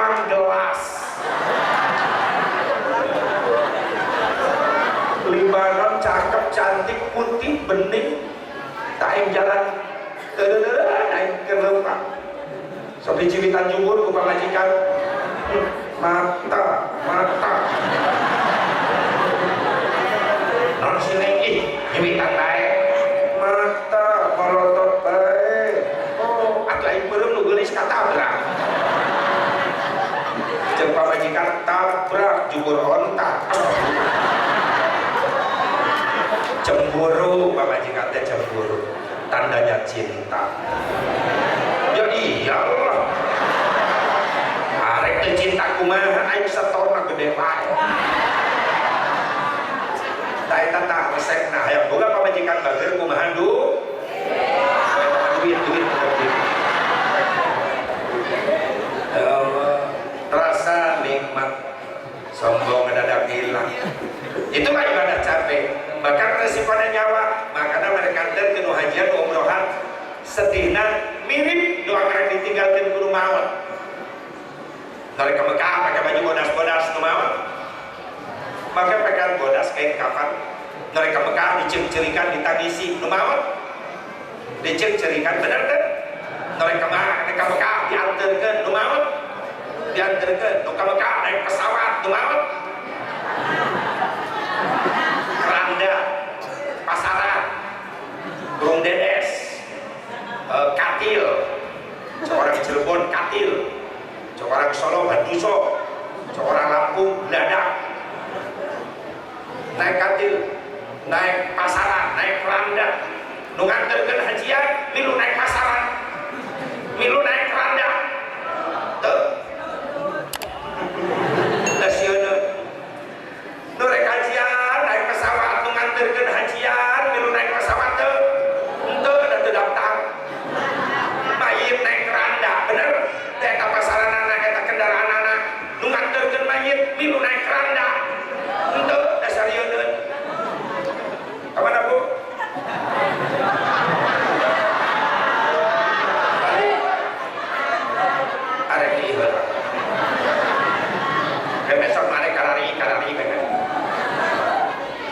Tukang gelas. Libanon cakep, cantik, putih, bening, tak yang jalan naik ke lempang. Sok diciwitan jubur ku pamajikan. Mata, mata. Non si neng ih, nyiwitan bae. Mata molotot bae. Oh, atuh aing beureum nu geulis katabrak. Jeung pamajikan tabrak jubur onta. Cemburu pamajikan teh cemburu. Tandanya cinta. Ya iyalah. Arek teu cinta kumaha aing setorna gede wae. Tah eta tah resepna hayang boga pamajikan bager kumaha du? Duit duit duit. Ya Allah, terasa nikmat sombong mendadak hilang. Itulah ibadah capek. Bahkan resikonya nyawa. Makanya mereka teh nu hajian nu umrohan sedihna mirip doa kerek ditinggalkeun kudu maot. Mereka Mekah pakai baju bodas-bodas nu maot. Pakai pakaian bodas kain kafan. Mereka Mekah diceng-cerikan ditangisi nu maot. Diceng-cerikan bener teh? Mereka Mekah diantarkeun nu maot. Diantarkeun nu ka Mekah naik pesawat nu maot. Keranda, pasaran, burung dedes, katil, seorang Cirebon katil, seorang Solo Banduso, seorang Lampung geladak, naik katil, naik pasaran, naik keranda, nu nganterkeun hajian, milu naik pasaran, milu naik keranda, tuh, da sieun. Nu rek hajian naik pesawat, nu nganterkeun hajian milu naik pesawat teu? Henteu, da teu daftar. Mayit naik keranda, bener? Teh eta pasaranana, eta kendaraanana. Nu nganterkeun mayit milu naik keranda. Henteu, da sarieun. Ka mana, Bu? Balik. Arek di heula. Besok mari karari karari kan.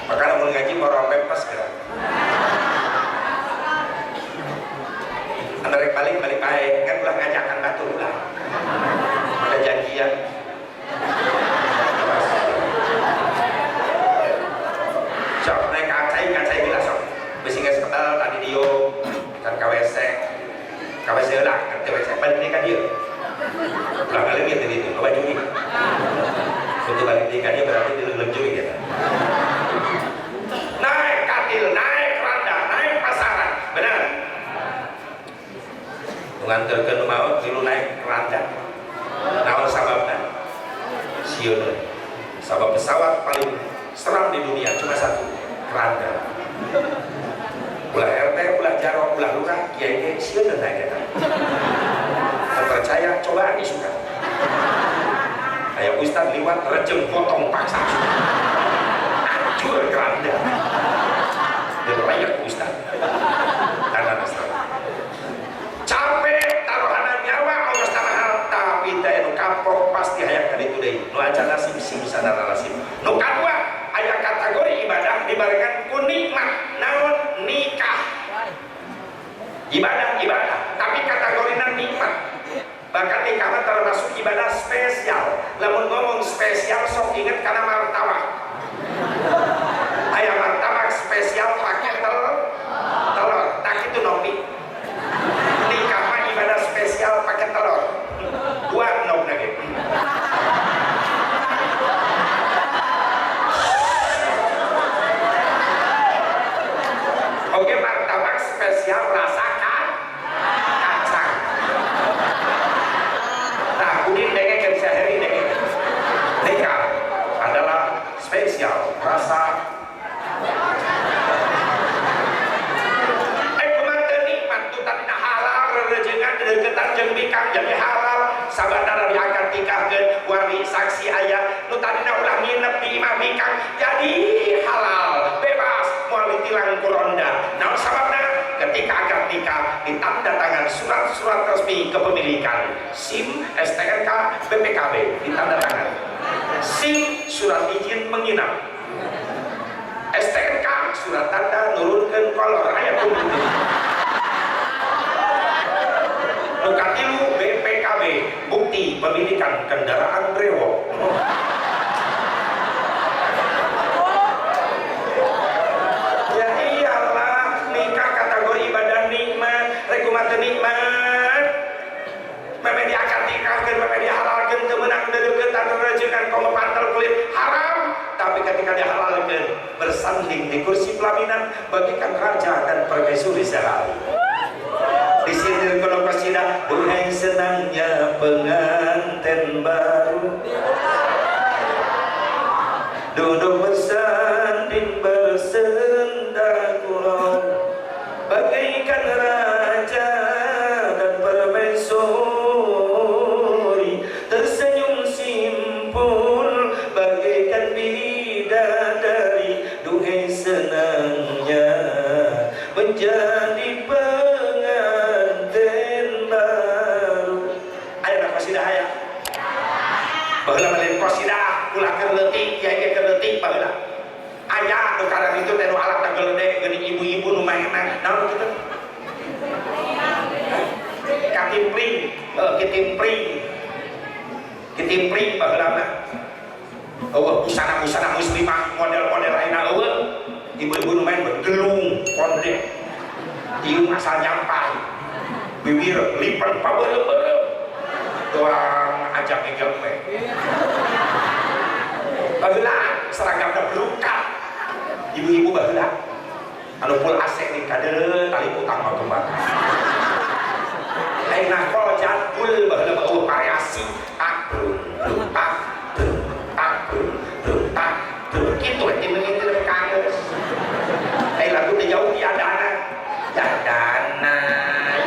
Makanya mau ngaji mau pempes kan. Anda rek balik balik baik kan ulah ngajakan batur ulah. Ada janjian. Sok naik kacai kacai bila sok. Besi geus kebal tadi dio kan ka WC. Ka WC lah, kan WC balik deui ka dieu. Ulah ngaleungit di ditu, loba jurig. Untuk balik deui ka dieu berarti dileuleung jurig ya. Naik katil, naik keranda, naik pasaran, benar. Nganterkeun nu maot milu naik keranda. Naon sababna? Sieun. Sabab pesawat paling seram di dunia cuma satu, keranda. Ulah RT, ulah jarwo, ulah lurah, kiai ge sieun naik eta. Percaya cobaan isukan. Aya ustad liwat rejeng potong paksa. Hancur keranda. Dan layak ustad. Tanah Nasrani. Capek taruhanan nyawa ongkos mahal tapi teh nu kapok pasti hayang ka ditu deui. Nu acan nasib sing sadar nasib. Nu kadua aya kategori ibadah dibarengan ku nikmat naon nikah. Ibadah ibadah, tapi kategorina nikmat. Bahkan nikah mah termasuk ibadah spesial. Lamun ngomong spesial sok inget karena martabak. Aya martabak spesial pakai telur, telur. Tak itu nopi. Nikah mah ibadah spesial pakai telur. Dua nog lagi. Oke, martabak spesial rasa kacang. Nah, udin dengekeun sehari dengekeun. Nikah adalah spesial rasa kumaha teu nikmat tu tadina halal rerejengan dedeketan jeung bikang jadi halal sabadana diangkat nikahkeun wali saksi aya nu tadina ulah nginep di imah bikang jadi halal bebas. moal ditilang ku ronda. Naon sababna? Ketika akad nikah ditanda tangan surat-surat resmi kepemilikan SIM, STNK, BPKB ditanda tangan. SIM surat izin menginap, STNK surat tanda nurunkeun kolor aya kudu. Nu katilu BPKB bukti pemilikan kendaraan brewok. Ya iyalah, nikah kategori ibadah nikmat, rek kumaha teu nikmat. Meme diakad nikahkeun, meme dihalalkeun teu meunang deudeuketan rejeungan komo pantel kulit haram, tapi ketika dihalalkeun bersanding di kursi pelaminan bagikan raja dan permaisuri sehari. Disindir kono kasidah, duhai senangnya pengantin baru duduk bersanding bersenda gurau bagaikan raja dan permaisuri, tersenyum simpul bagaikan bidadari, duhai senangnya menjadi pengantin baru. Ayo kasidah aya. Baheula mah kasidah ulah keur leutik, kiai ge keur leutik baheula. Aya nu karang itu teh nu alat gede geuning ibu-ibu nu maenna. Naon kitu? Katimpring, kitimpring. Kitimpring baheula mah. Eueuh busana-busana muslimah model-model lainna eueuh. Ibu-ibu nu main bergelung konde. Tiung asal nyampai. Bibir lipen pabeureup-beureub. Doang ajak ngegelme. Baheula seragamna berukat. Ibu-ibu baheula anu full AC nih kadeuleu tali utang mah kembang. Lain nakol jadul baheula mah eueuh variasi tak brung brung tak brung tak brung brung tak brung kitu we timengin teh kangeus. Lain lagu teh jauh ya dana. Ya dana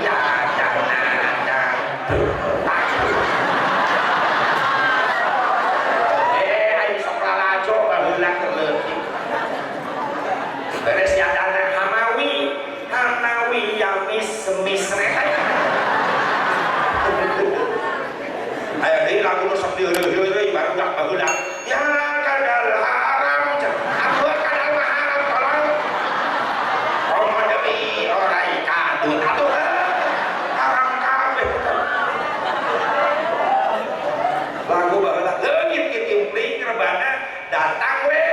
ya dana dan brung tak brung. Aing sok lalajo baheula keur leutik. Beres ya dana hamawi hamawi ya mis mis reta. Aya deui lagu nu sok diheureuy-heureuy barudak baheula. Ya kadal haram atuh kadal mah haram tolong. Komo deui orai kadut atuh haram kabeh. Lagu baheula leungit kitimpling rebana datang we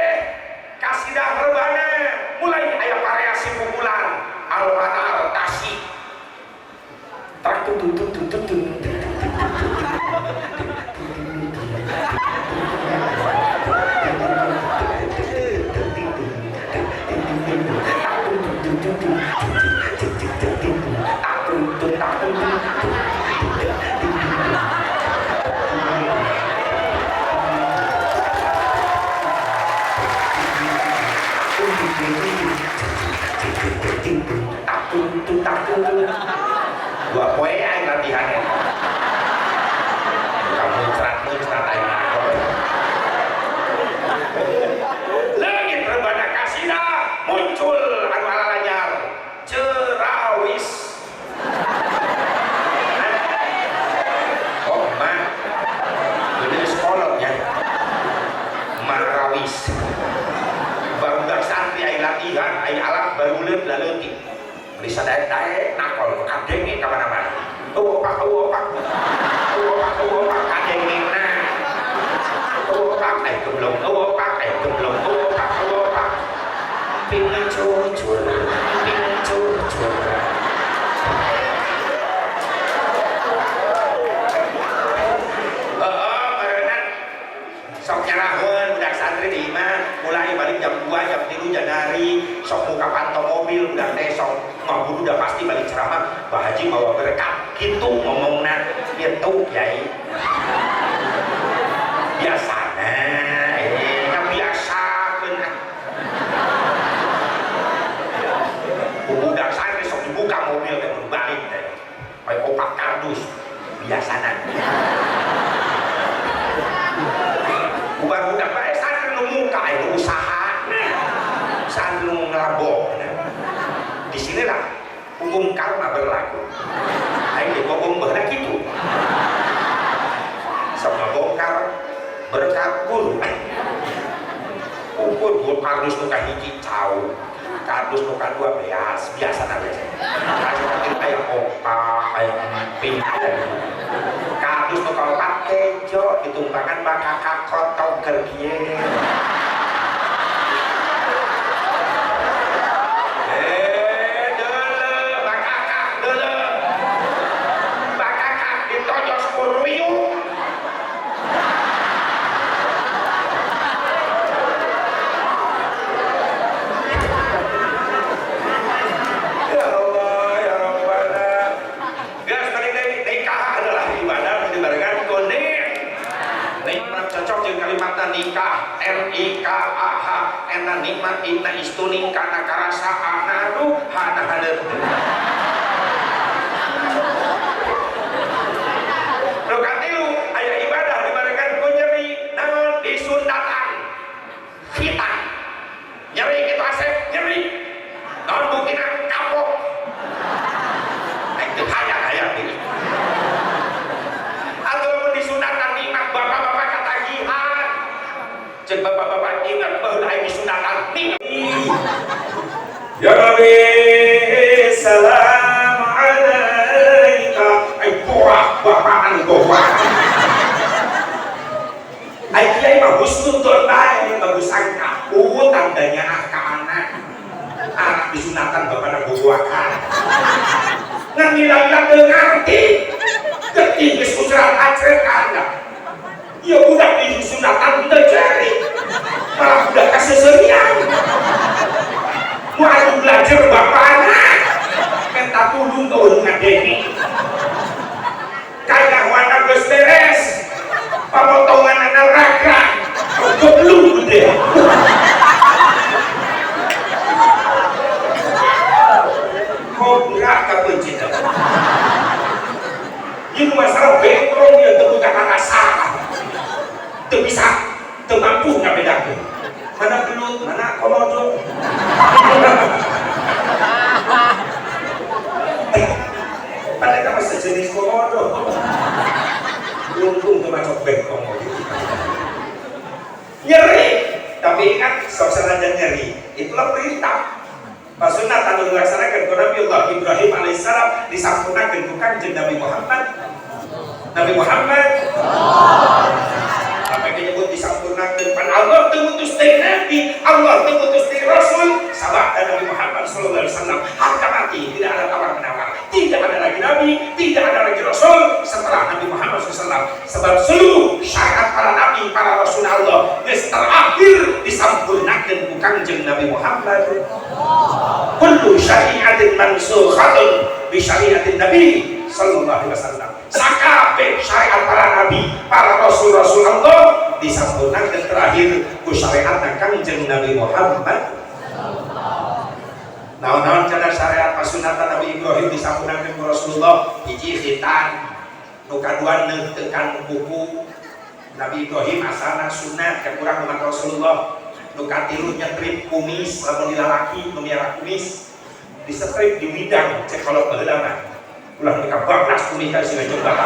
kasidah rebana mulai aya variasi pukulan al-manar tasik tak tung tung tung tung tung tung dua poe aing latihannya. Kamu muncrat-muncrat aing nakol. Leungit rebana kasidah muncul anu alalanyar cerawis. Oh mah gede sekolotnya marawis. Barudak santri aing latihan aing alat baruleun laleutik. Bisa daek-daek nakol kadenge ka mana-mana. Opak opak. Opak opak kadenge na. Opak ai gemblong, opak ai gemblong, opak opak. Ping cucur, ping cucur. Heeh, bareunang sok nyaraheun budak santri di imah mulai balik jam 2, jam 3 janari sok muka pantau mobil budak teh sok ngabudu udah pasti balik ceramah Pak Haji bawa berkat gitu ngomongna gitu kiai biasana kan biasa kena budak santri sok dibuka mobil teh mun balik teh kayak opat kardus biasana bubar budak bae santri nu muka aya usaha santri nu ngelabor. Disinilah hukum karma berlaku. Aing dibobong baheula kitu. Sok ngabongkar berkat guru. Ukur guru kardus nu kahiji cau, kardus nu kadua beas, biasa na biasa. Kardus nu aya opak, aya emping. Kardus nu kaopat kejo ditumpangan bakakak kotong keur kieu. Nikah N I K A H N nikmat inna istuning kana karasa anadu hana hadeut. Nu katilu aya ibadah dibarengan ku nyeri naon disunatan khitan. Nyeri kitu asep nyeri. Naon buktina kapok. Nek teu hayang-hayang deui. Atuh lamun disunatan nikmat bapak-bapak katagihan. Cek bapak-bapak ingat bahwa aing disunatan nikmat. Ya Nabi salam alaika. Ai boah bapaan boah. Ai kiai mah husnudzon bae bagus sangka. Oh tandanya ah ka anak. Anak disunatan bapana boboakan. Ngan nilainya teu ngarti. Getih geus kucerat acret ka anak. Ya budak disunatan teu ceri. Malah budak kaseserian. Mau adu belajar bapana. Minta tulung ke urang ngadeni. Kaya warna geus beres. Pamotongan anak raga. Goblok gede. Kobra kapencet. Ini masalah bengkrong ya teu boga rasa. Teu bisa, teu mampu ngabedakeun. Mana belut, mana komodo. Padahal kan sejenis komodo. Untung teu macok bengkong. Nyeri, tapi ingat sok sanajan nyeri, itulah perintah. Maksudna anu dilaksanakeun ku Nabi Allah Ibrahim alaihissalam disampurnakeun ku Kangjeng Nabi Muhammad. Nabi Muhammad sampai menyebut disampurnakeun pan Allah teu ngutus deui nabi, Allah teu ngutus deui rasul, sabab Nabi Muhammad sallallahu alaihi wasallam harga mati, tidak ada tawar menawar, tidak ada lagi nabi, tidak ada lagi rasul setelah Nabi Muhammad sallallahu alaihi wasallam. Sebab seluruh syariat para nabi, para rasul Allah geus terakhir disampurnakeun ku Kangjeng Nabi Muhammad. Kullu syariatin mansukhatun bi syariatin nabi sallallahu alaihi wasallam. Sakabeh syariat para nabi, para rasul-rasul Allah disampurnakeun terakhir ku syariat Kangjeng Nabi Muhammad. Naon-naon cenah syariat pasunatan Nabi Ibrahim disampurnakeun ku Rasulullah, hiji khitan, nu kadua neuteukan buku Nabi Ibrahim asalna sunat ka kurang umat Rasulullah. Nu katilu nyetrip kumis lamun dilalaki nu miara kumis disetrip di widang cek kolot baheula mah. Ulah mereka bablas kumis ka sing coba.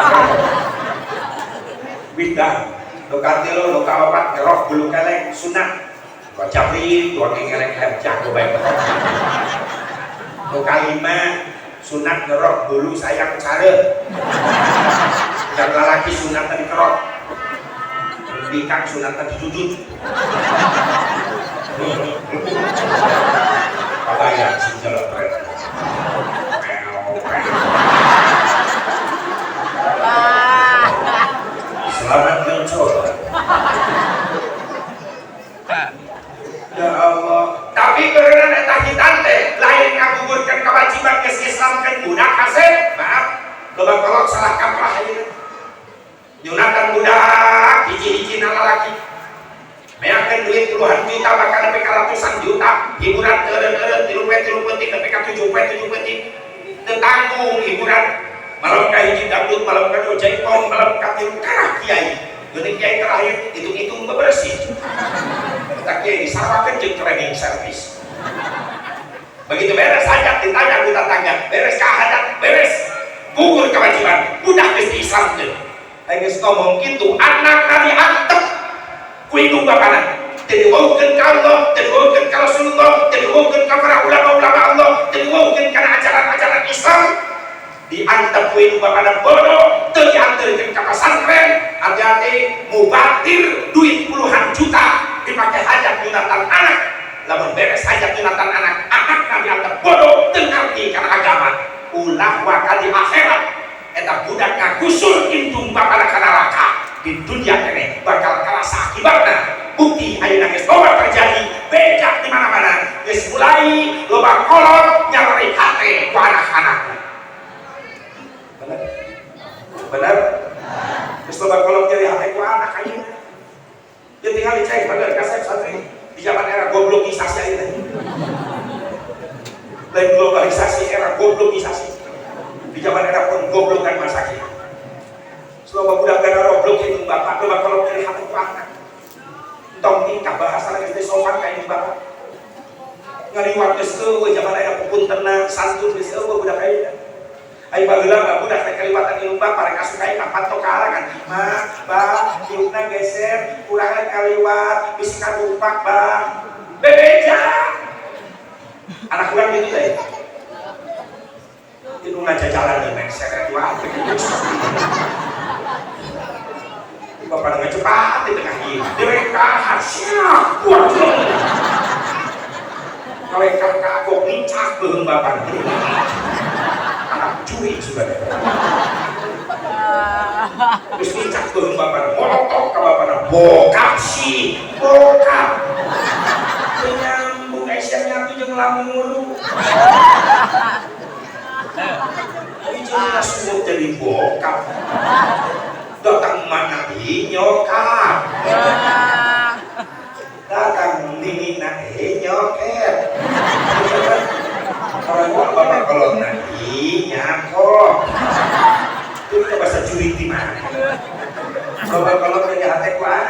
Widang nu katilu nu kaopat ngerok bulu kelek sunat. Kok capri tuang ngelek hem jago bae. Nu kalima sunat ngerok bulu sayang care. Dan lalaki sunat tadi kerok. Bikang sunat tadi jujut. Kabayang sing jelek. Selamat mencoba. Ya Allah. Tapi berenang eta hitan teh lain ngagugurkeun kewajiban geus Islamkeun budak kasep. Maaf, loba kolot salah kaprah ayeuna. Nyunatan budak hiji-hiji lalaki. Meakeun duit puluhan juta bahkan sampai ka ratusan juta, hiburan eureun-eureun 3 poe 3 peuting sampai ka 7 poe 7 peuting. Teu tanggung hiburan. Malam ka hiji dangdut, malam ka dua jaipong, malam ka tilu karah kiai. Geuning kiai terakhir hitung-hitung bebersih. Eta kiai disarwakeun jeung training service. Begitu beres hajat ditanya ku tetangga, beres ka hajat, beres gugur kewajiban, budak geus diislamkeun. Aing geus ngomong kitu, anak diantep ku indung bapana. Teu diwaukeun ka Allah, teu diwaukeun ka Rasulullah, teu diwaukeun ka para ulama-ulama Allah, teu diwaukeun kana ajaran-ajaran Islam. Diantep ku indung bapana bodoh, teu dianterkeun ka pesantren, hati-hati mubatir duit puluhan juta dipakai hajat nyunatan anak. Lamun beres hajat nyunatan anak, anakna diantep bodoh, teu ngarti kana agama. Ulah waka di akhirat eta budak ngagusur indung bapana ka neraka. Di dunia keneh bakal kerasa akibatna. Bukti ayeuna geus loba terjadi, becak di mana-mana, geus mulai loba kolot nyari hate ku anak-anakna. Bener? Bener? Geus loba kolot nyari hate ku anak ayeuna. Ya tinggal dicek bener kasep santri di zaman era goblokisasi ayeuna. Lain globalisasi, era goblokisasi. Di zaman era pun goblokan masa kini. Loba budak gara roblok itu bapak, loba kolot nyari hate ku anak. Entong tingkah bahasa lagi teh sopan ka indung bapak. Ngaliwat geus eueuh zaman aya pupuntenna, santun geus eueuh budak ayeuna. Ai baheula mah budak teh kaliwatan indung bapak rek asup ka imah panto kahalangan. Ma, ba, hiupna geser, urang rek kaliwat, bisi kadupak, ba. Bebeja. Anak urang gitu teh. Itu ngajajalan deui mengseret wae. Bapak dengan cepat di tengah ini, direka siap, buat kalau kagok nincak beuheung bapak, anak curi juga deh. Terus nincak beuheung bapak, molotok ke bapak, bokap sih, bokap. Nyambung Aisyah nyatu jeung lamuru. Ini langsung jadi bokap. Datang mana nyokap, datang nini nyoket. Kalau bapak kalau nanti nyakok, itu kita bahasa curi di mana? Bapak kalau dari hati kuat,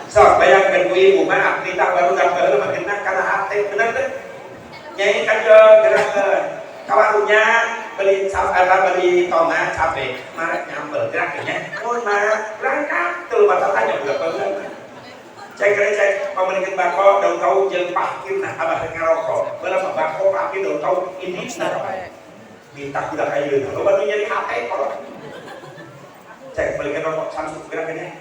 so bayangkan bu ibu maaf minta baru baru makin karena hati bener deh. Nyai kan gerak kawarunya beli apa beli tomat cabe maret nyambel geraknya oh mah berangkat tuh baca tanya budak baheula cek cek pameulikan bako daun kau jeung pahkir nah abah rek ngarokok baheula mah bako pahkir daun kau ini nah minta budak ayeuna loba nu nyeri hate kolot cek belikan rokok samsung geraknya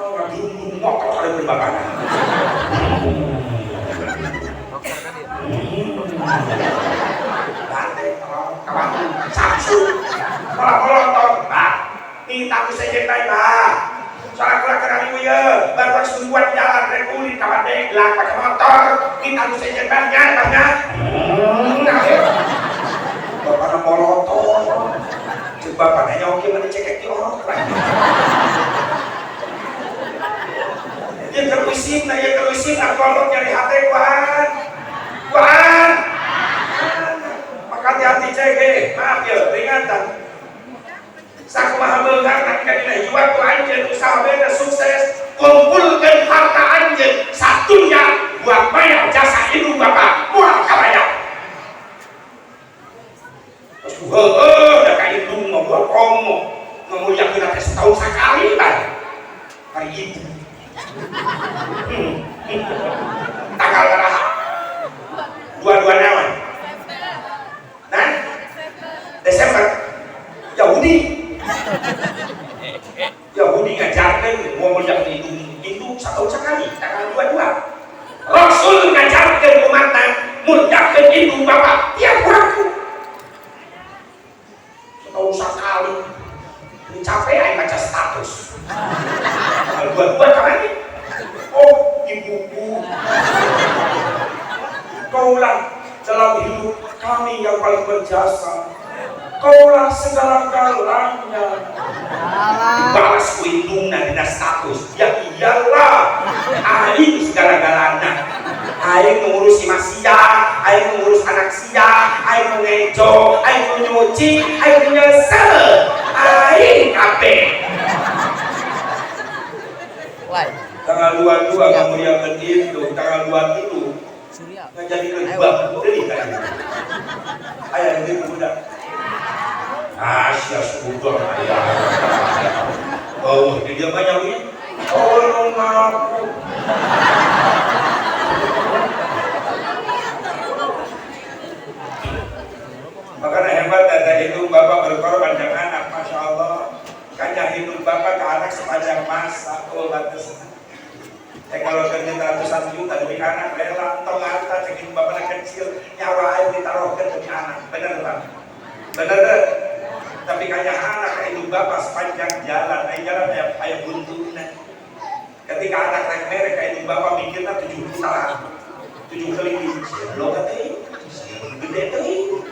oh ngabingung motor ada berbapana Samsu, kolot-kolot, Pak. Minta ku sejen bae, Pak. Soalnya kurang kena ibu ya, baru harus tungguan jalan, regulin, kawan deglang, pakai motor. Minta ku sejen bae, nya, banyak. Bapak molotot. Cek bapak nanya, oke, mana cekek di orang. Dia terusin, nah, ya terusin, nah, kolot nyari hati, kuan. Kuan. Hati-hati cek, maaf ya, peringatan. Sakumaha beunghar nangka dina hiwat ku anjeun usaha beda sukses, kumpulkeun harta anjeun satunya buat bayar jasa indung bapak, moal kabayar. Terus heueuh da ka indung mah buat promo, ngamuliakeun teh setahun sakali bae. Hari ibu. Tanggal baraha? Dua-dua naon? Nah, Desember Yahudi Yahudi ngajarkan mau melihat indung setahun sekali tanggal 22. Rasul ngajarkan umatna muliakeun indung bapak tiap waktu setahun sekali. Ini capek aing baca status tanggal 22 kemarin. Oh ibuku, kaulah dalam hidup kami yang paling berjasa, kaulah segala-galanya. Dibalas ku indungna dina status, ya iyalah aing segala-galana, aing ngurus si masia, aing ngurus anak sia, aing nu ngejo, aing nu nyuci, aing nu nyesel, aing kabeh. Tanggal 22 kamu yang itu, tanggal 23. Ngajadikeun bab deui ka ieu. Aya di budak. Asia sudon aya. Oh, di dia banyak punya. Oh, lu ngaku. Makanya hebat data itu bapak berkorban dengan anak, masya Allah. Kanya hidup bapak ke anak sepanjang masa, oh batas. Kalau kerja ratusan juta demi anak rela, tong harta cekin bapak kecil, nyawa air ditaruhkan demi anak, bener pak? Bener deh. Tapi kanya anak ke hidup bapak sepanjang jalan, ayo jalan ayo buntuna. Ketika anak rek merek ke hidup bapak mikirnya 7 putaran, 7 keliling, lo katanya, gede tuh.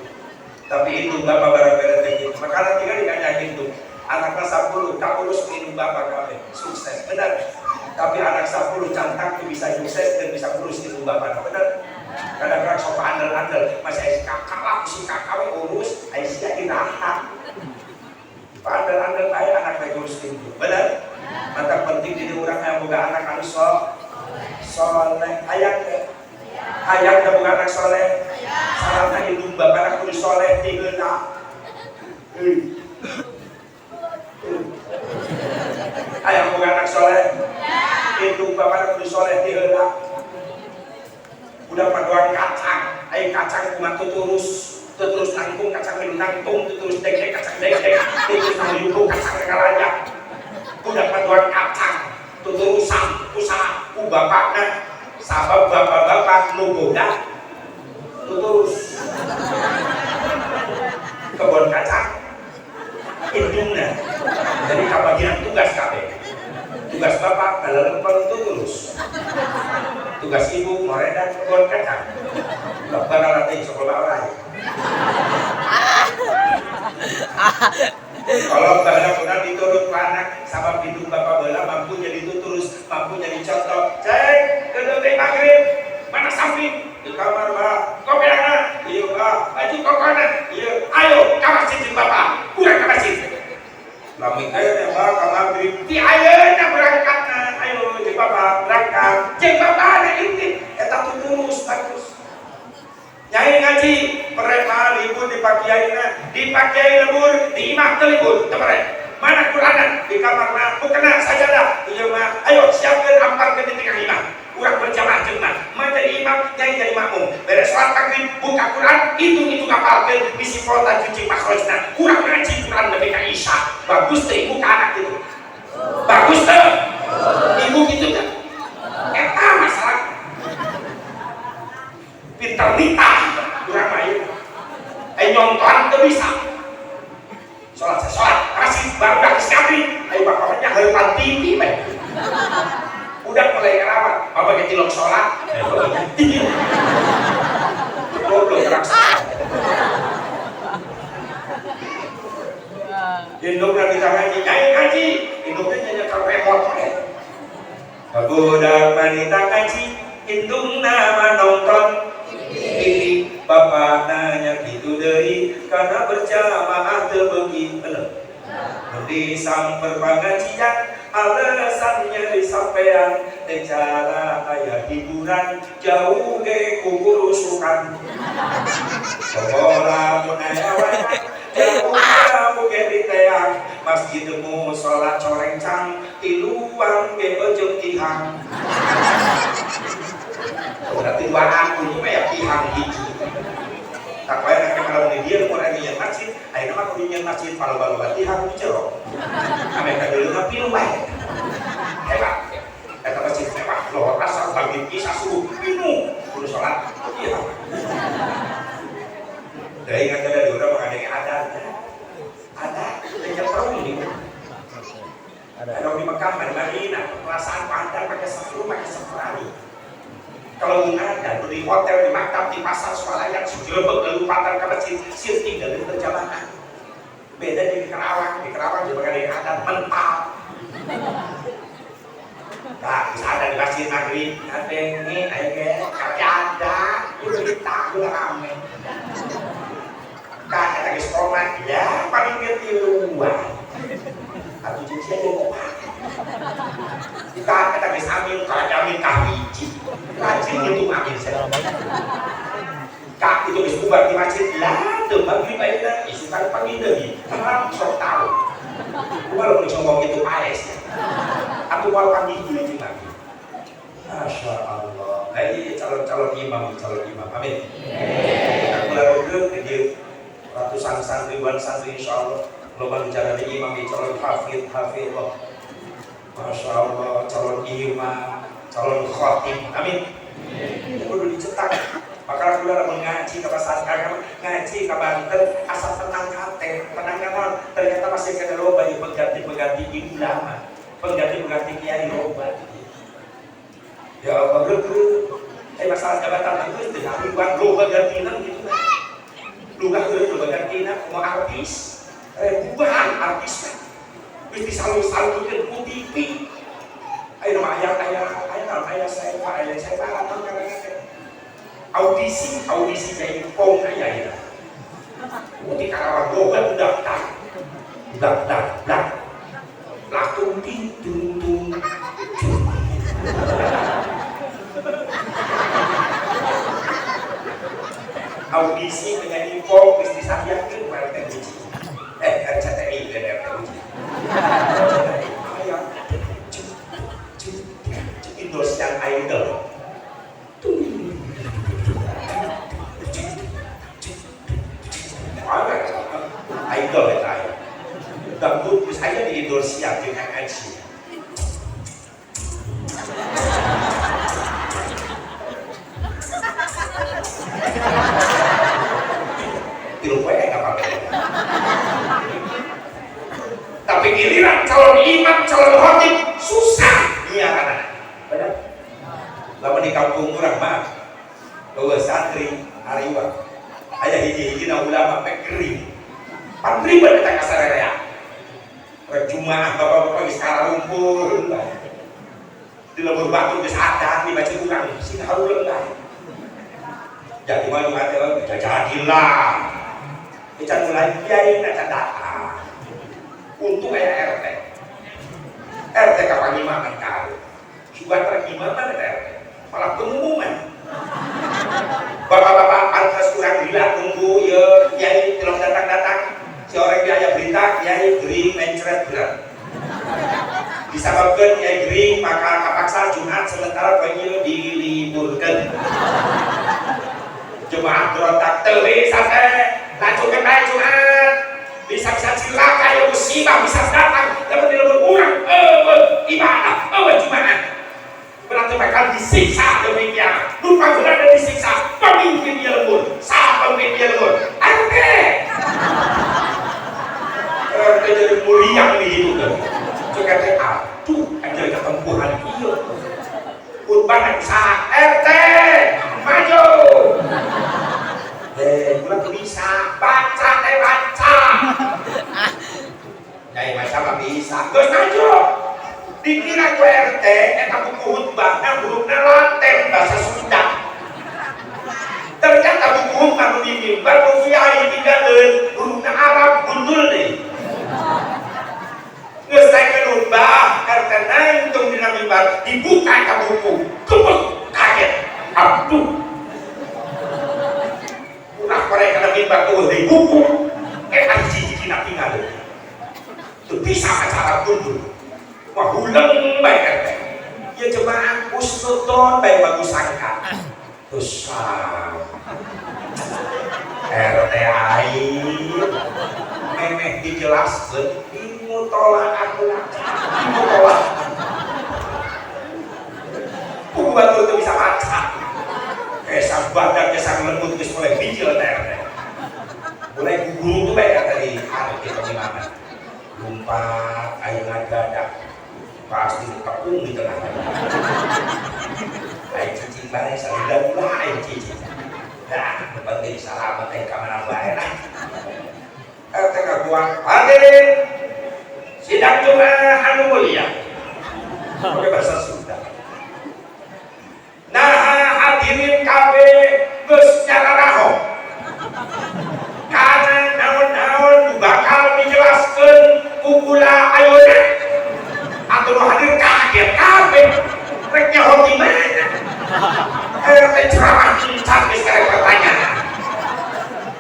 Tapi itu bapak barang beda tinggi. Makanya tinggal dikanya gitu. Anaknya 10, tak urus minum bapak kabeh sukses, benar. Tapi anak 10 cantang tuh bisa sukses dan bisa urus itu bapak, benar. Kadang-kadang sok andel-andel, masih si kakak lah, si kakak urus, aisyah iraha. Andel-andel bae anak lagi urus itu, benar. Maka penting jadi orang yang boga anak anu soleh, hayang teh. Hayang teh boga anak soleh. Sarana indung bapak anak kudu soleh ti heula. Hayang boga anak soleh. Indung bapak anak kudu soleh ti heula. Udah paduan kacang, ai kacang kumaha tuturus, tuturus nangtung kacang milu nangtung, tuturus dek-dek kacang dek-dek, tuturus nangtung kacang ngalayak. Udah paduan kacang, tuturusan usaha ku bapakna, sabab bapak-bapak nu boga tuturus. Kebon kacang indungna. Jadi kabagian tugas kabeh. Tugas bapak ngalempeng tuturus. Tugas ibu moredan kebon kacang. Bapak latih sekolah orang. Kalau benar-benar diturut ke anak, sama hidup bapak bela mampu jadi tuturus, mampu jadi contoh. Cek, ke maghrib, mana samping di kamar pak, kopi anak, iya pak, baju kokona, iya, ayo ke masjid jeung bapak, kurang ke masjid. Lami ayo ya pak, ke maghrib, di ayeuna berangkatna, ayo jeung bapak berangkat, jeung bapak ada inti, eta tuturus bagus. Nyai ngaji, perema libur di pakiaina, di pakiai lebur, di imah teu libur, teu mere. Mana Qur'ana di kamarna, mukena sajadah, ieu mah, ayo siapkeun amparkeun di tengah imah. Urang berjamaah jeung mah, mah jadi imam, nyai jadi makmum. Beres salat maghrib, buka Quran, hitung-hitung hafalkeun bisi pota cuci makhrajna. Kurang ngaji Quran lebih ka Isya. Bagus teh ibu ka anak gitu. Bagus teh. Ibu gitu teh. Eta masalah. Pinter nitah kurang main. Nyontohan teu bisa. Salat salat, kasih baru dah siapin. Ayo bapaknya heupan TV bae. Udah mulai ngerawat, bapak ke cilok sholat, goblok gerak sholat. Indungna bisa ngaji, nyai ngaji, indungna nyanyi remote. Budak wanita ngaji, indungna nonton TV, bapak nanya gitu deui, karena berjamaah teu beuki, bener. Di samper pengajian, alasan nyeri sampean, teh cara aya hiburan, jauh ge ku kurusukan. Sekolah mun aya wayang, jauh jauh ge diteang, masjid musala corencang, tiluan ge ejeng tihang. Berarti duaan kudu mah ya tihang hiji. Tak wae nek kalau di dieu mun aya nyeun masjid, ayeuna mah kudu nyeun masjid paloba-loba tihang di jero. Ame kadeuleuh pilu wae. Hebat. Eta masjid mewah lohor asar maghrib isya subuh pinuh kudu salat iya. Da ingat ada di urang mah ada ada teh perung di. Ada di Mekah, di Madinah, perasaan pandang pakai sepuluh, pakai seperani. Kalau ada di hotel, di maktab, di pasar swalayan, sejelebek, kelupatan ke masjid, sir tinggalin berjamaah. Beda di Kerawang juga ada yang ada mental. Nah, bisa ada di masjid maghrib, ada ini, ayo ke, tapi ada, itu kita rame. Kan ada geus komat, ya paling ketiluan. Atau cici aja kok. Kita geus amin, kalau amin kahiji. Rajin masjid itu amin saya. Kak itu geus bubar di masjid lah teu maghrib ayeuna isukan panggil deui. Terang sok tahu. Kumaha lamun ngomong gitu paes. Aku mau panggil deui di maghrib. Masya Allah. Nah, calon-calon imam, calon imam. Amin. Aku lalu ke ratusan santri, ribuan santri insya Allah. Loba bicara di imam, calon hafid, hafid Allah. Masya Allah, calon imam, calon khotib. Amin. Itu kudu dicetak. Maka aku udah mengaji ke pasar, ngaji ke Banten, asal tenang hati, tenang naon. Ternyata masih kena loba di pengganti-pengganti ulama, pengganti-pengganti kiai loba. Ya Allah, masalah jabatan itu tidak ribuan loba gantinan gitu. Loba loba gantinan, mau artis, ribuan artis kan. Wis disalur-salurkeun ku TV. Ayo nama ayah, ayah, ayah, ayah saya, pak, ayah saya, pak, atau karena audisi, audisi jadi pong ayah ya. Di Karawang loba daftar, daftar, daftar. Latung ting tung tung. Audisi penyanyi pop geus disadiakeun ku RT Uji. RCTI dan RT Uji. RCTI aya Indosiar Idol. Idol eta aya. Dangdut geus aya di Indosiar jeung MNC. Tapi giliran calon imam, calon khotib susah iya kan? Benar? Lamun di kampung urang mah eueuh santri hariwang. Aya hiji-hijina ulama pek gering. Pan ribet eta kasararea. Rek Jumaah bapak-bapak geus kararumpul bae. Di lembur batu geus adan dibaca urang sing haruleung bae. Jadi mah Jumat teh jadilah. Can mulai kiai na can datang. Untung aya RT. RT kapan imaman kali. Sugan rek imaman eta RT. Malah pengumuman. Bapak-bapak pantas kurang gila nunggu ye kiai tolong datang-datang. Si orang dia aya berita kiai gering mencret berat. Disababkeun kiai gering maka kapaksa Jumat sementara poe ieu diliburkeun. Jemaah berontak teu bisa teh lanjutkeun bae Jumat. Bisa-bisa cilaka ya musibah bisa datang lamun di lembur urang eueuh ibadah eueuh Jumat. Berarti bakal disiksa demikian. Lupa berada disiksa pemimpin dia lembur. Siapa pemimpin dia lembur? RT. RT jadi muriang di hidup tuh. Cek RT aduh anjir ketempuhan ieu. Khutbah sah RT maju. Kurang bisa baca teh baca. Nyai masa mah bisa. Geus maju. Dikira ku RT eta buku khutbahna hurufna Latin bahasa Sunda. Ternyata buku khutbah nu di mimbar nu kiai tinggalkeun hurufna Arab gundul deui. Geus naikeun khutbah RT nangtung dina mimbar dibuka ka buku. Gebek kaget. Aduh. Ulah korek kana mimbar tuh di buku. Eta hiji-hiji na tinggal. Teu bisa maca Arab gundul. Wah huleng bae RT. Ya jemaah husnudon bae bagus sangka. Terus RT aing memeh dijelaskeun di mutolaah heula. Di mutolaah. Buku batur teu bisa maca. Kesang badak kesang lembut geus mulai bijil teh RT. Mulai guguru tuh bae tadi hari di pengimaman. Lumpat aing ngadadak. Pasti tepung di tengah. Aing cicing bae salida ulah aing cicing. Dah, penting salamet aing ka mana bae lah. RT kaguang hadirin sidang Jumat anu mulia. Pakai bahasa Sunda. Nah, hadirin kabeh geus nyararaho. Kana naon-naon bakal dijelaskeun ku kula ayeuna. Atuh nu hadir kaget kabeh. Rek nyaho di mana? RT ceramah cincang geus karek pertanyaan.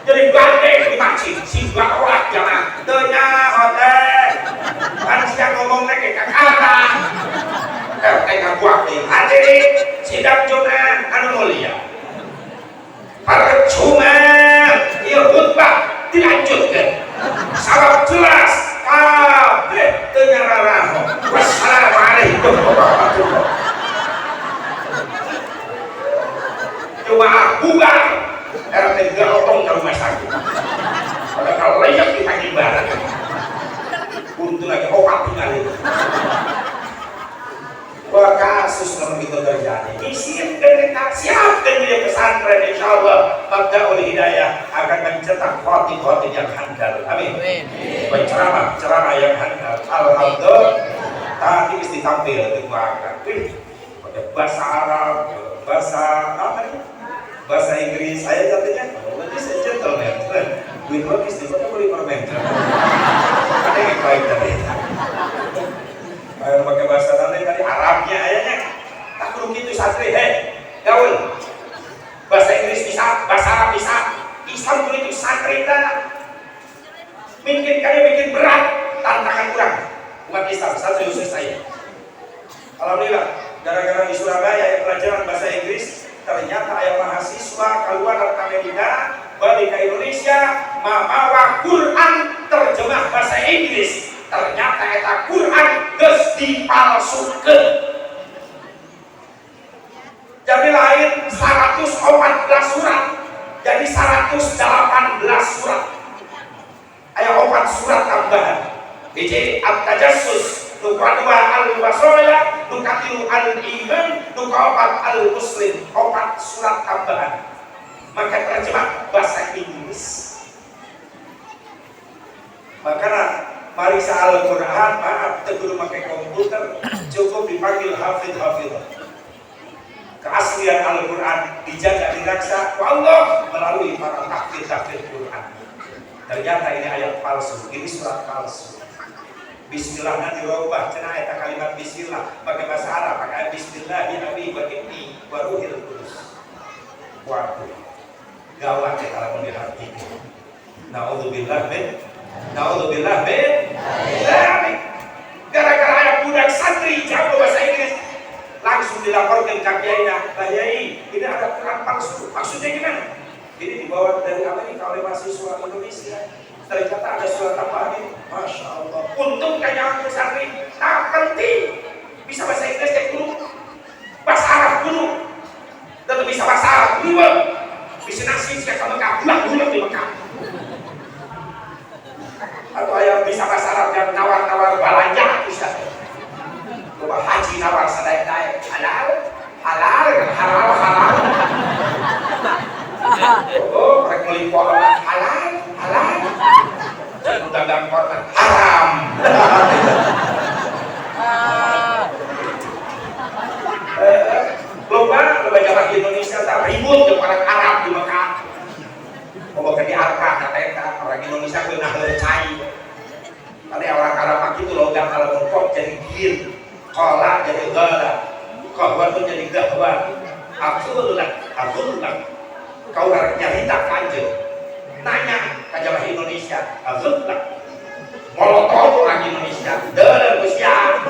Jadi gandeng di masjid, si olah jamaah. Teu nyaho teh. Kan sia ngomong ge ka kata. RT ngabuak deui. Hadirin sidang Jumat anu mulia. Percuma ieu khutbah dilanjutkeun. Sabab jelas kabeh teu nyararaho. Wassalamualaikum warahmatullahi. Jemaah bubar, RT garotong ke rumah sakit. Padahal layak di pagi barang. Untung lagi opat tinggal itu. Wah, kasus memang itu terjadi. Isikan kita siapkan dia pesantren, insya Allah Mabdaul Hidayah akan mencetak khotib-khotib yang handal. Amin. Penceramah ceramah yang handal. Alhamdulillah. Tadi mesti tampil di belakang. Wih, pakai bahasa Arab, bahasa apa nih? Bahasa Inggris. Saya katanya, oh, this is gentleman. With what is this? Boleh permen. Ada yang baik tadi. Ayo pakai bahasa tadi tadi Arabnya ayahnya. Tak perlu gitu santri, hei, gaul. Bahasa Inggris bisa, bahasa Arab bisa. Islam itu santri tak. Bikin kalian bikin berat tantangan kurang umat Islam santri khusus saya. Alhamdulillah, gara-gara di Surabaya yang pelajaran bahasa Inggris, ternyata ayah mahasiswa keluar dari Amerika balik ke Indonesia mamawa Quran terjemah bahasa Inggris. Ternyata eta Quran geus dipalsukeun. Jadi lain 114 surat, jadi 118 surat. Aya 4 surat tambahan. Hiji at-tajassus, nu kadua al-wasaya, nu katilu al-iman, nu kaopat al-muslim. 4 surat tambahan. Maka terjemah bahasa Inggris. Makanya marisa Al-Quran, maaf, teu kudu make komputer, cukup dipanggil hafid-hafid. Keaslian Al-Quran dijaga diraksa Allah melalui para tahfidz-tahfidz Quran. Ternyata ini ayat palsu, ini surat palsu. Bismillahnya dirubah, cenah eta kalimat bismillah pakai bahasa Arab, pakai bismillahi abi wa ibni wa ruhil kudus. Waduh, gawat ya kalau dihartikan. Naudzubillah min, naudzubillah min dzalik. Gara-gara ada budak santri jago bahasa Inggris, langsung dilaporkan ke kiainya, "Pak Yai, ini ada Quran palsu." Maksudnya gimana? Ini dibawa dari Amerika oleh mahasiswa Indonesia. Ternyata ada surat tambahan ini. Masya Allah. Untung kayaknya aku santri tak penting. Bisa bahasa Inggris kayak guru, bahasa Arab guru, tetap bisa bahasa Arab guru. Bisa nasi bisa ke Mekah, bulan-bulan di Mekah. Atau ayah bisa bahasa Arab yang nawar-nawar balanja bisa. Coba haji nawar sedaik-daik halal, halal, halal, halal. Oh, mereka beli korban halal, halal. Dagang korban haram. Loba, loba jalan di Indonesia tak ribut ke orang Arab di Mekah. Mau ke di Arafah, kata eta orang Indonesia kena cai. Ada orang Arab itu logam kalau ngomong jadi gir, kola jadi gala, kohwan pun jadi gahwan. Abdullah, Abdullah. Kau harus nyarita kanjeng. Nanya ke jamaah Indonesia, Abdullah. Molotov orang Indonesia, dalam usia,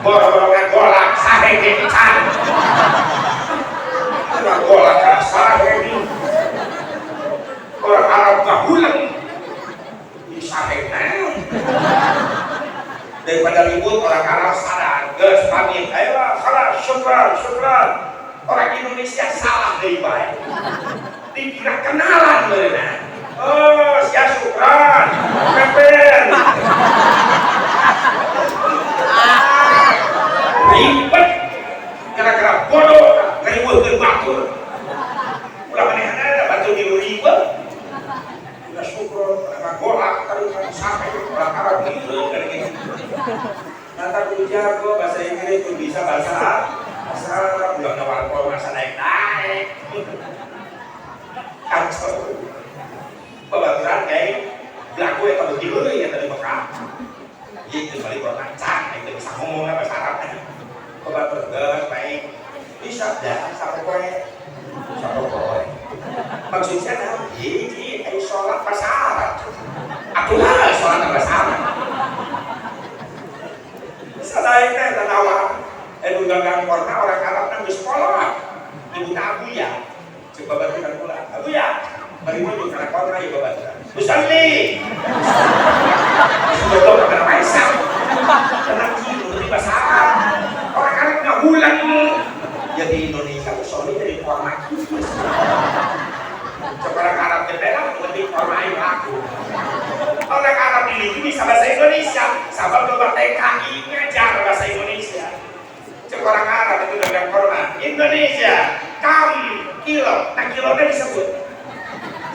boro-boro ngagolak, sahe ge can. Ngagolak ka sahe. Orang Arab ngahulang. Di sahe naon. Daripada ribut orang Arab sadar, geus pamit, ayolah, khalas, syukran, syukran. Orang Indonesia salah deui bae. Dikira kenalan meureunna. Oh, sia syukran, pepen. Ribet, gara-gara bodoh, ngariweuhkeun batur. Ulah manehna batur ngilu ribet. Ulah syukron, ngagolak, taruhan sampai orang Arab gitu kan gitu. Nanti kudu jago bahasa Inggris, kudu bisa bahasa Arab, ulah nawar masa naik-naik. Kacau. Babaturan kayak belaku ya kalau gitu ya tadi Mekah. Itu balik orang lancar, itu bisa ngomong bahasa Arab. Babaturan baik, bisa dah sampai poe. Maksudnya naon? Hiji aya salat pasaran. Atuh salat pasaran. Sadaek teh tanawa. Nu dagang korna orang Arab nang geus kolot. Ibu Abu ya. Cek babaturan kula. Abu ya. Bari nuju kana korna ieu babaturan. Usalli. Goblok kana paisa. Tenang kieu di pasaran. Orang Arab ngahulang. Ya di Indonesia usolli jadi korna kieu. Cek orang Arab teh belah lebih korna aing aku. Orang Arab ini bisa bahasa Indonesia, sabab loba TKI ngajar bahasa Indonesia. Cek orang Arab itu dagang korma Indonesia, kam kilo, nah kilonya disebut.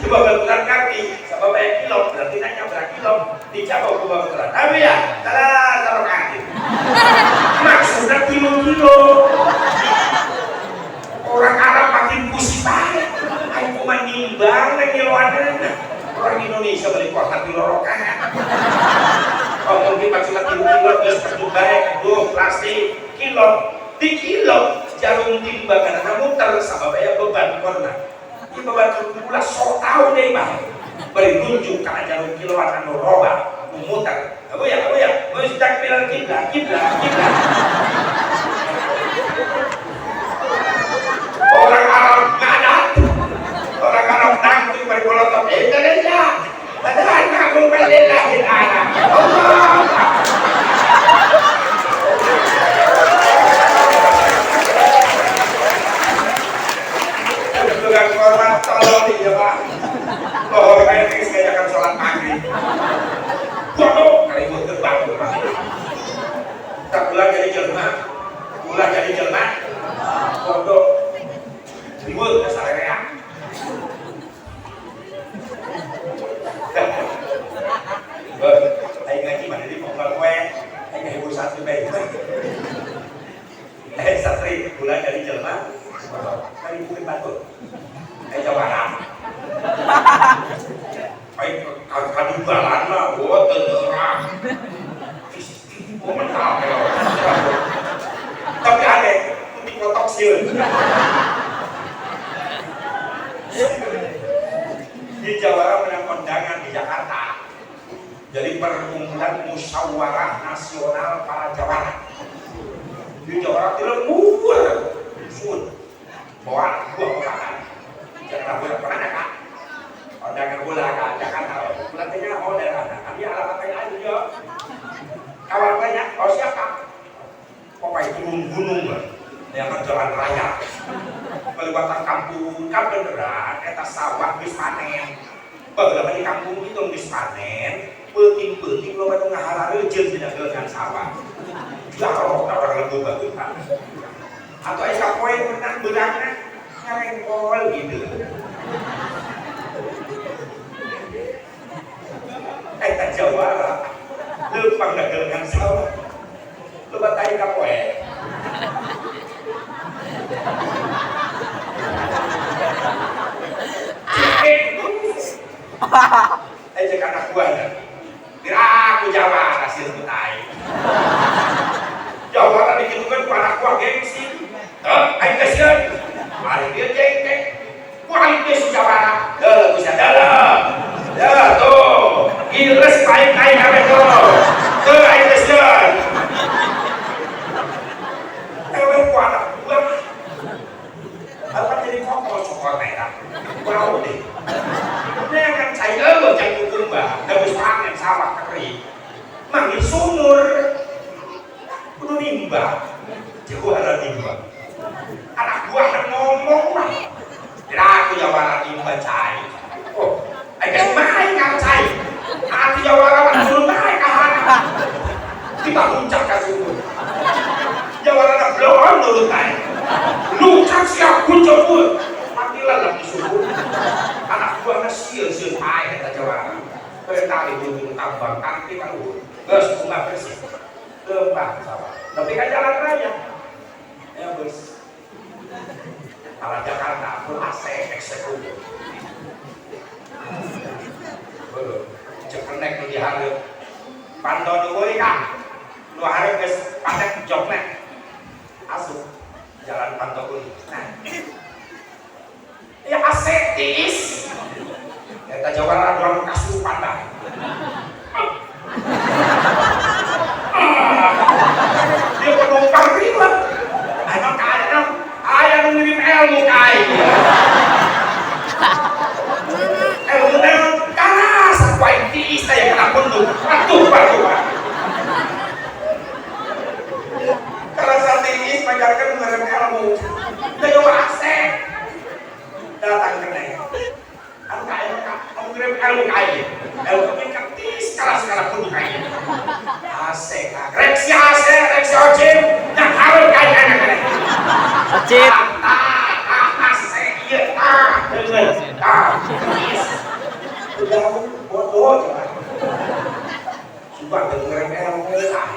Coba babaturan ngerti, sabab banyak kilo, berarti nanya berapa kilo, dijawab ku babaturan. Tapi ya, salah taruh kaki. Maksudnya kilo-kilo. Orang Arab makin pusing banget. Ayo kumaha nimbang nang kiloanna. Orang Indonesia beli kota kilo rokaat. Oh mungkin maksudnya kilo-kilo geus terus bae, duh plastik kilo, di kilo jarum timbangan muter sabab aya beban korna. Ieu beban kula sok tau deui mah. Bari nunjuk kana jarum kiloan anu roba, nu muter. Abu ya, abu ya, mustaqbil kiblat, kiblat, kiblat. Orang Arab ngadat, orang Arab nangtung bari kolotot Indonesia. Padahal kamu walillahil a'la. Allah. Tukang korma tolong nih ya Pak. Oh, kayak ini ngajakan sholat maghrib. Bodoh, kali gua gerbang. Tak ulah jadi jelma, ulah jadi jelma. Bodoh. Ribut dasar rea. Aing ngaji mana di pongkal kowe, aing ngahibur santri bae. Santri ulah jadi jelma. Bodoh. Kali bukan batur. Jawara. Aing kadugalan mah, oh teu terang. Oh mental. Tapi aneh, putih kotok sieun. Di Jawara menang kondangan di Jakarta. Jadi perkumpulan musyawarah nasional para jawara. Di Jawara di lembur, sun, bawa dua kondangan. Jakarta bola mana kak? Kondangan bola kak Jakarta. Bola tanya oh daerah. Kami alamatnya aja yo. Kawan banyak, oh siapa? Pokoknya turun gunung lah. Yang kan jalan raya. Melewati kampung, kan beneran. Eta sawah geus panen. Baheula di kampung itu geus panen. Peuting-peuting loba nu ngaharareujeun dina dengan sawah. Jarok orang lembur bagus pak. Atau aya poe menang beurangna ngarengkol gitu. Eta jawara leumpang dagelan sawah. Loba tai ka poe. Cek anak buahnya. Kira aku jawara sih sebut aing. Jawara dikitukan ku anak buah gengsi. Aing teh sieun. Ari dia jengkek. Ku aing teh si jawara. Deuh ku sia dalam. Ya tuh. Giles aing aing kabeh tuh. Tuh aing teh sieun. Ewe ku anak buah. Apa jadi kotor cokor merah. Bau deh. Jangan cai eueuh jang kukumba, da geus panen sawah kering. Manggil sumur. Kudu nimba. Jawara nimba. Anak buah ngomong mah. Kira aku jawara nimba cai. Oh, ai geus main ka cai. Aku jawara mah turun bae ka hana. Kita puncak ka sumur. Jawara na bloon nurut ae. Lucak siap kuncur. Matilah lah di sumur. Anak buahna sieun-sieun ae eta jawara. Perintah di gunung tambang kaki ka luhur. Geus kumaha bersih. Lempah sawah. Tapi kan jalan raya. Ya bos. Kalau Jakarta pun AC eksekutif. Belum. Cekenek nu dihareup. Pantau nu euy kah. Nu hareup geus patek jokna. Asup jalan Pantau euy. Nah. Ya AC tiis. ilmu. Teu nyoba AC. Datang kene. Anu ka ilmu ka, anu ngirim ilmu ka ieu. Ilmu ka tis skala-skala kudu ka ieu. AC ka. Rek si AC, rek si Ocim, yang harus ka ieu anak kene. Ocit. AC ieu tah, deungeun. Tah. Udah bodoh. Sumpah dengerin ilmu lah.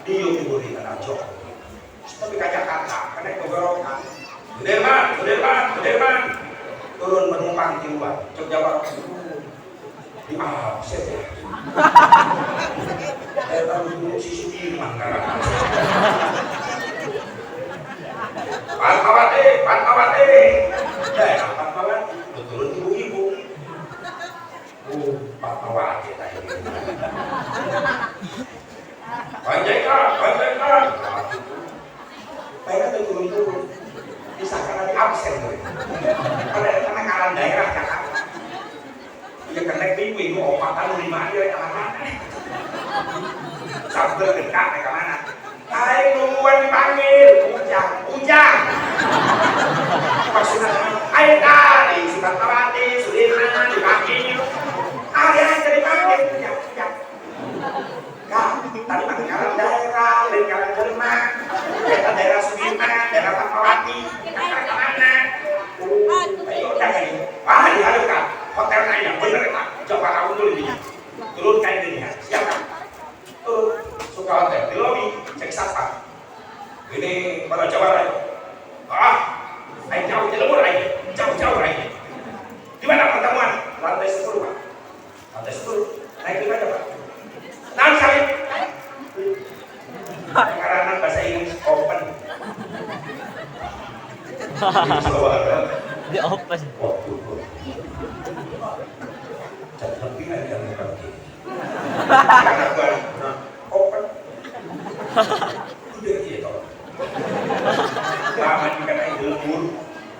Dia diberi tanah. Tapi ke Jakarta, karena gogorokan. Sudirman, Sudirman, Sudirman. Turun penumpang di luar, cek jawab. Di absen ya. Saya tahu dulu si Sudirman karena. Fatmawati, Fatmawati. Daerah Fatmawati, turun ibu-ibu. Fatmawati tadi. Panjaitan, Panjaitan. Mereka tuh turun-turun. Disangka tadi absen gue. Karena ngaran daerah Jakarta. Ya kenek minggu opatan lima dia ke mana? Sambil dekat ke mana? Ayo nungguan dipanggil, Ujang, Ujang. Maksudnya, ayo tadi si Fatmawati, Sudirman dipanggil. Ayo aja dipanggil, Ujang, Ujang. Kak, tadi mah ngaran daerah, lain ngaran jelema. Eta daerah Sudirman, daerah Fatmawati, kakak ke mana? Ayo udah kali. Wah, dihadap kak. Hotel nanya, bener kak. Coba kamu dulu ini. Turun kain ini, siap kak. Turun, suka hotel di lobi, cek satpam. Ini para jawara. Ah, ayo jauh jelebur ayo, jauh-jauh ayo. Di mana pertemuan? Lantai 10 pak. Lantai 10. Naik di mana pak? Nah, salib. Karena bahasa Inggris open. Di open. Waktu lebih ada yang ngerti. Karena open. Udah gitu. Lama dikatain lembur,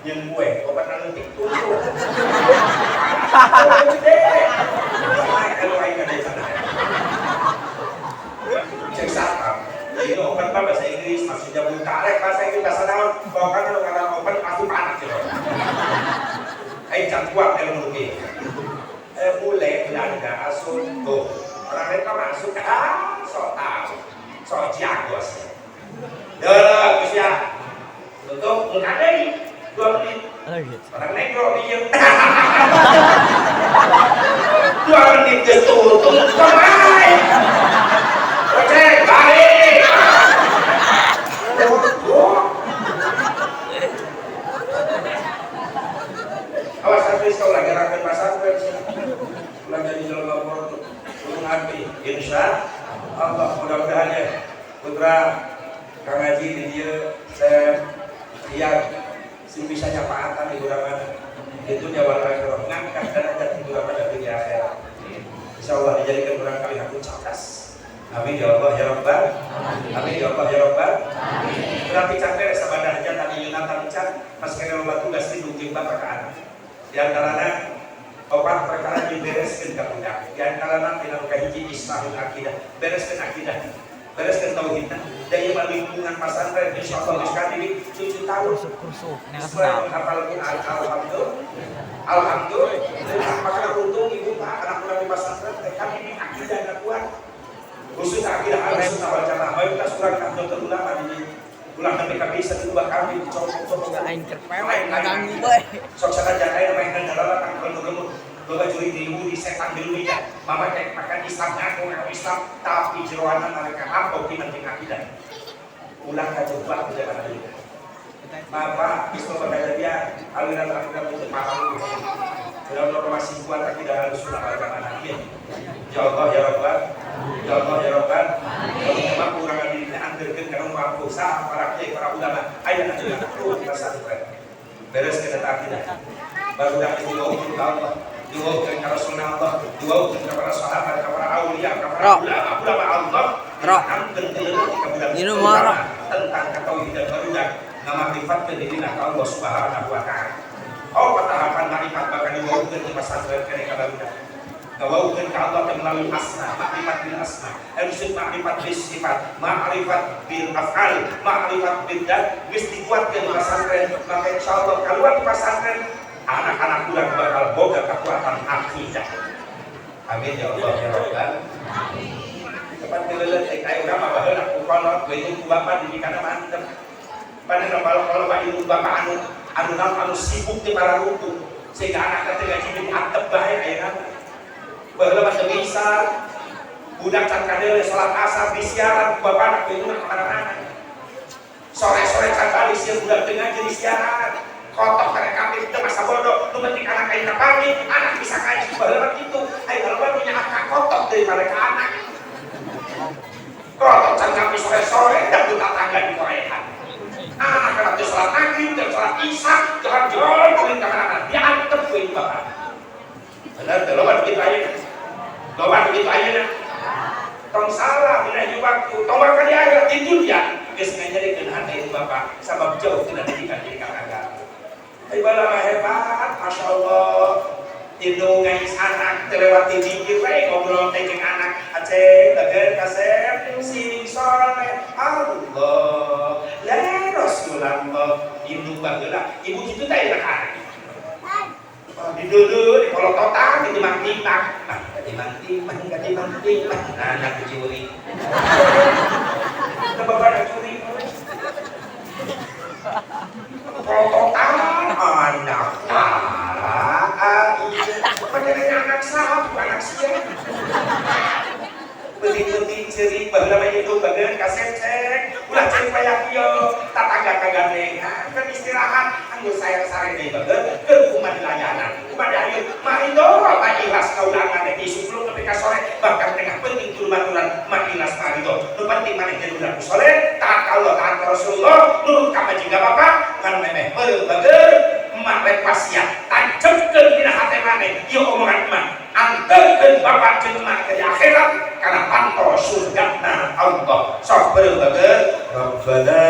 yang gue open nanti tutup. Gede. Kalau aing ada sana. Cek satpam. Ini open kan bahasa Inggris, maksudnya buka. Rek bahasa Inggris bahasa naon? Bahkan kalau kata open pasti panas gitu. Aing can kuat ilmu kieu. Bule Belanda asup tuh. Orang mereka masuk, ah, sok tahu, sok jago sih. Dah, Gus ya. Tutup, muka deui 2 menit. Orang negro diem. 2 menit geus tutup, kemarin. Oke, balik. Awas habis kau lagi rakan pasar lagi jadi jelema bodoh. Ulun abdi, insya Allah mudah-mudahan ya putra Kang Haji di dia saya lihat sing bisa nyapaatan di urang mana. Itu jawab akhirat ngangkat derajat di urang mana di akhirat. Insya Allah dijadikan orang kali aku cerdas. Amin ya Allah ya Rabbal. Amin ya Allah ya Rabbal. Berarti capek sabada aja tadi Yunatan can pas kena loba tugas di jeung bapak ka anak. Di antarana opat perkara dibereskeun ka budak. Di antarana tina kahiji islahul akidah, bereskeun akidah. Bereskeun tauhidna. Da ieu mah lingkungan pasantren insyaallah geus kadidik 7 tahun. Sesuai menghafal Quran alhamdulillah. Alhamdulillah. Maka untung ibu pak anak urang di pasantren teh kami ini akidahna kuat. Khusus akidah Ahlussunnah wal Jamaah mayoritas urang Nahdlatul Ulama di ulah nepi ka bisa diubah kami dicopot-copot. Aing keur pewek ngaganggu bae. Sok sanajan aya mainan dalam tangkel gelemut. Loba jurig di setan di luwi. Mama kayak makan Islam ngaku ngaku Islam tapi jeroana mereka rampok di penting akidah. Ulah kajebak di jalan akidah. Bapak bisa berkata aliran akidah itu paham. Dalam masih kuat akidah Ahlussunnah wal Jamaah. Ya Allah ya Rabbal. Ya Allah ya Rabbal. Kalau memang kurang dirinya anterkeun kana mampu sah para kiai para ulama aya anu pasantren. Beres kana akidah. Baru dah dibawa ke Allah, dibawa ke Rasulullah Allah, dibawa ke para sahabat, ke para aulia, ke para ulama, ulama Allah. Tentang ketauhidan barudak ngamakrifatkeun dirina ka Allah Subhanahu wa taala. Oh, tahapan makrifat bakal dibawa ke pasantren kana ka barudak. Ngawaukeun ka Allah teh melalui asma, makrifat bil asma, disebut makrifat bil sifat, makrifat bil af'al, makrifat bil dzat, geus dikuatkeun di pasantren, maka insyaallah keluar di pasantren anak-anak urang bakal boga kekuatan akidah. Amin ya Allah ya Rabbal. Tepat keleletik ayo urang mah baheula ku kolot, we ku bapak didikana mantep. Padahal kalau kalau ibu bapak anu anu naon anu sibuk di para ruku sehingga anak teh ngaji di antep bae ayeuna. Baheula mah teu bisa. Budak can kadeule salat asar disiaran ku bapak anak we ka mana-mana. Sore-sore can balik sieun budak teu ngaji disiaran. Kotok karena kami itu masa bodoh, nu penting anak aing kapanggih, anak bisa ngaji baheula mah kitu. Ayeuna loba nu nyaah kotok daripada ka anak. Kotok can kami sore-sore dan tetangga di Korean. Anak anak teu salat maghrib, teu salat isya, jalan-jalan kuring ka mana-mana. Dia antep ku ibu bapak. Bener teu loba begitu ayeuna. Loba begitu ayeuna. Tong salah dina hiji waktu, tong bakal di akhirat di dunia geus nganyerikeun hati ibu bapak sabab jauh tina didikan-didikan agama. Ibadah mah hebat, Masya Allah. Indung ngais anak telewati dikir we ngobrol teh jeung anak aceh bager kasep sing soleh Allah la Rasulullah indung baheula ibu kitu teh enak anak. Di dulu di polototan di timang-timang ah timang-timang timang-timang anak curi bapak curi polototan anak padahal anak sahab anak siang penting-penting ceri baheula mah itu bageun kasep cek ulah ceri payah kieu tatangga kagandengan kan istirahat anggur sayang-sareng deui bageun keur kumaha dilayanan kumaha diayun marido mah ikhlas kaulangan teh isuk belum nepi ka sore bahkan tengah penting tuluy baturan mah ikhlas marido nu penting maneh jadi budak soleh taat ka Allah taat ka Rasulullah nurut ka majikan bapak ngan memeh beureum bageun emak rek wasiat tancepkeun dina hate maneh ieu omongan emak anterkeun bapak jeung emak ke di akhirat kana panto surgana Allah sok beureum bageun Rabbana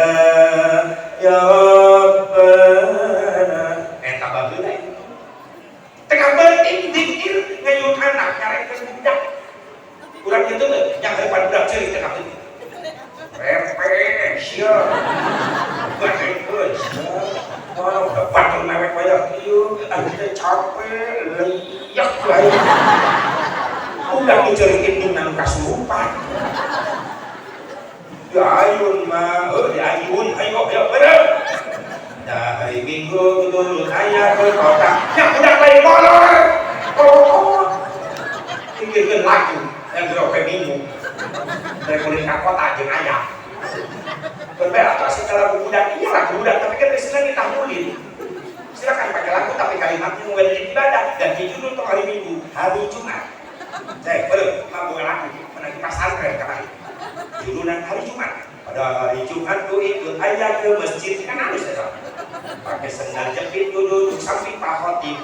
ya Rabbana eta baheula tengah penting dikir ngayun anak nyarekeun budak urang kitu teh yang harapan budak ceurik tengah penting repe sia gadekeun sia oh batur mewek wayah kieu anu teh capek liyak wae udah diceurik indung anu kasurupan ya ayun mah oh di ayun ayo ayo beureum dah hari Minggu turun ayah ke kota yang budak lain molor oh pikirkeun lagu yang geroke Minggu dari kulit ka kota jeung ayah berbeda atau secara lagu budak iya lagu budak tapi kan biasanya kita mulin silakan pakai lagu tapi kalimatnya mulai dari ibadah dan jujur untuk hari Minggu hari Jumat cek beureum mah bukan lagu menanti pasantren kemarin judulnya hari Jumat pada hari Jumat ku ikut ayah ke masjid kan halus ya pakai sendal jepit duduk samping Pak Khotib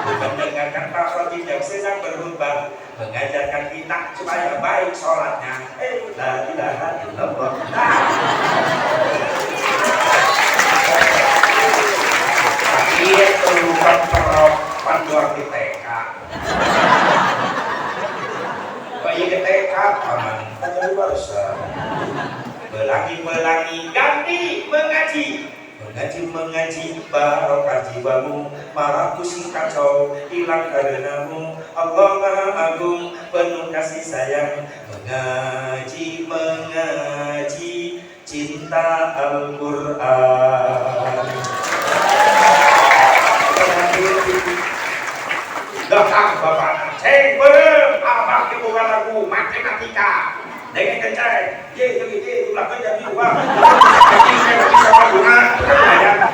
mendengarkan Pak Khotib yang sedang berkhutbah mengajarkan kita supaya baik sholatnya la ilaha illallah. Tapi telupan peropan luar di TK bayi ke TK aman tadi barusan pelangi-pelangi ganti mengaji mengaji mengaji barokah jiwamu marah pusing kacau hilang karenamu Allah Maha Agung penuh kasih sayang mengaji mengaji cinta Al-Quran. Datang bapak ceng beureum abah dibuka lagu matematika dengan kenceng ye ye ye jumlah jadi dua jadi saya bisa laguan ya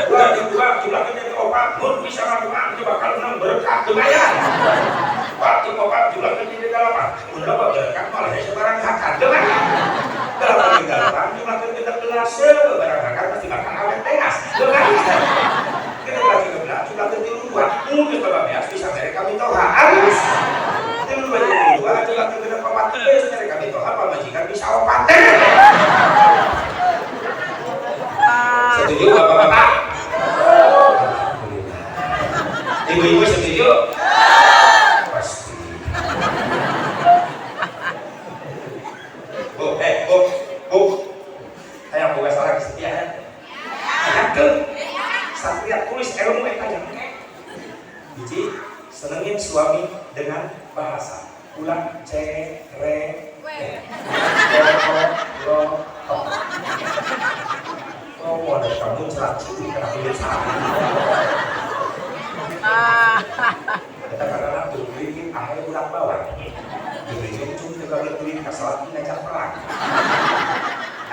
dua dua jumlah jadi opat mun bisa laguan itu bakal menang berkah lumayan waktu opat jumlah jadi delapan mun loba berkah malah sebarang hakan lumayan delapan delapan jumlah jadi belas barang hakan pasti bakal awet teas lumayan kita lagi ke belas jumlah jadi dua mungkin bapak beas bisa mereka mitoha harus tilu dua jadi dua jumlah jadi opat mereka mitoha pamajikan bisa opat. Setuju bapak-bapak? Ibu-ibu setuju? Hayang boga salaki setia ya. Hayangkeun. Satria tulis ilmu eta yang hiji, senengin suami dengan bahasa. Ulah cere lo. Oh, ada kamu cerak cilik karena kulit sapi. Kita karena tuh bikin akhirnya budak bawang. Diberi cucung juga beli kasalat ngajak perang.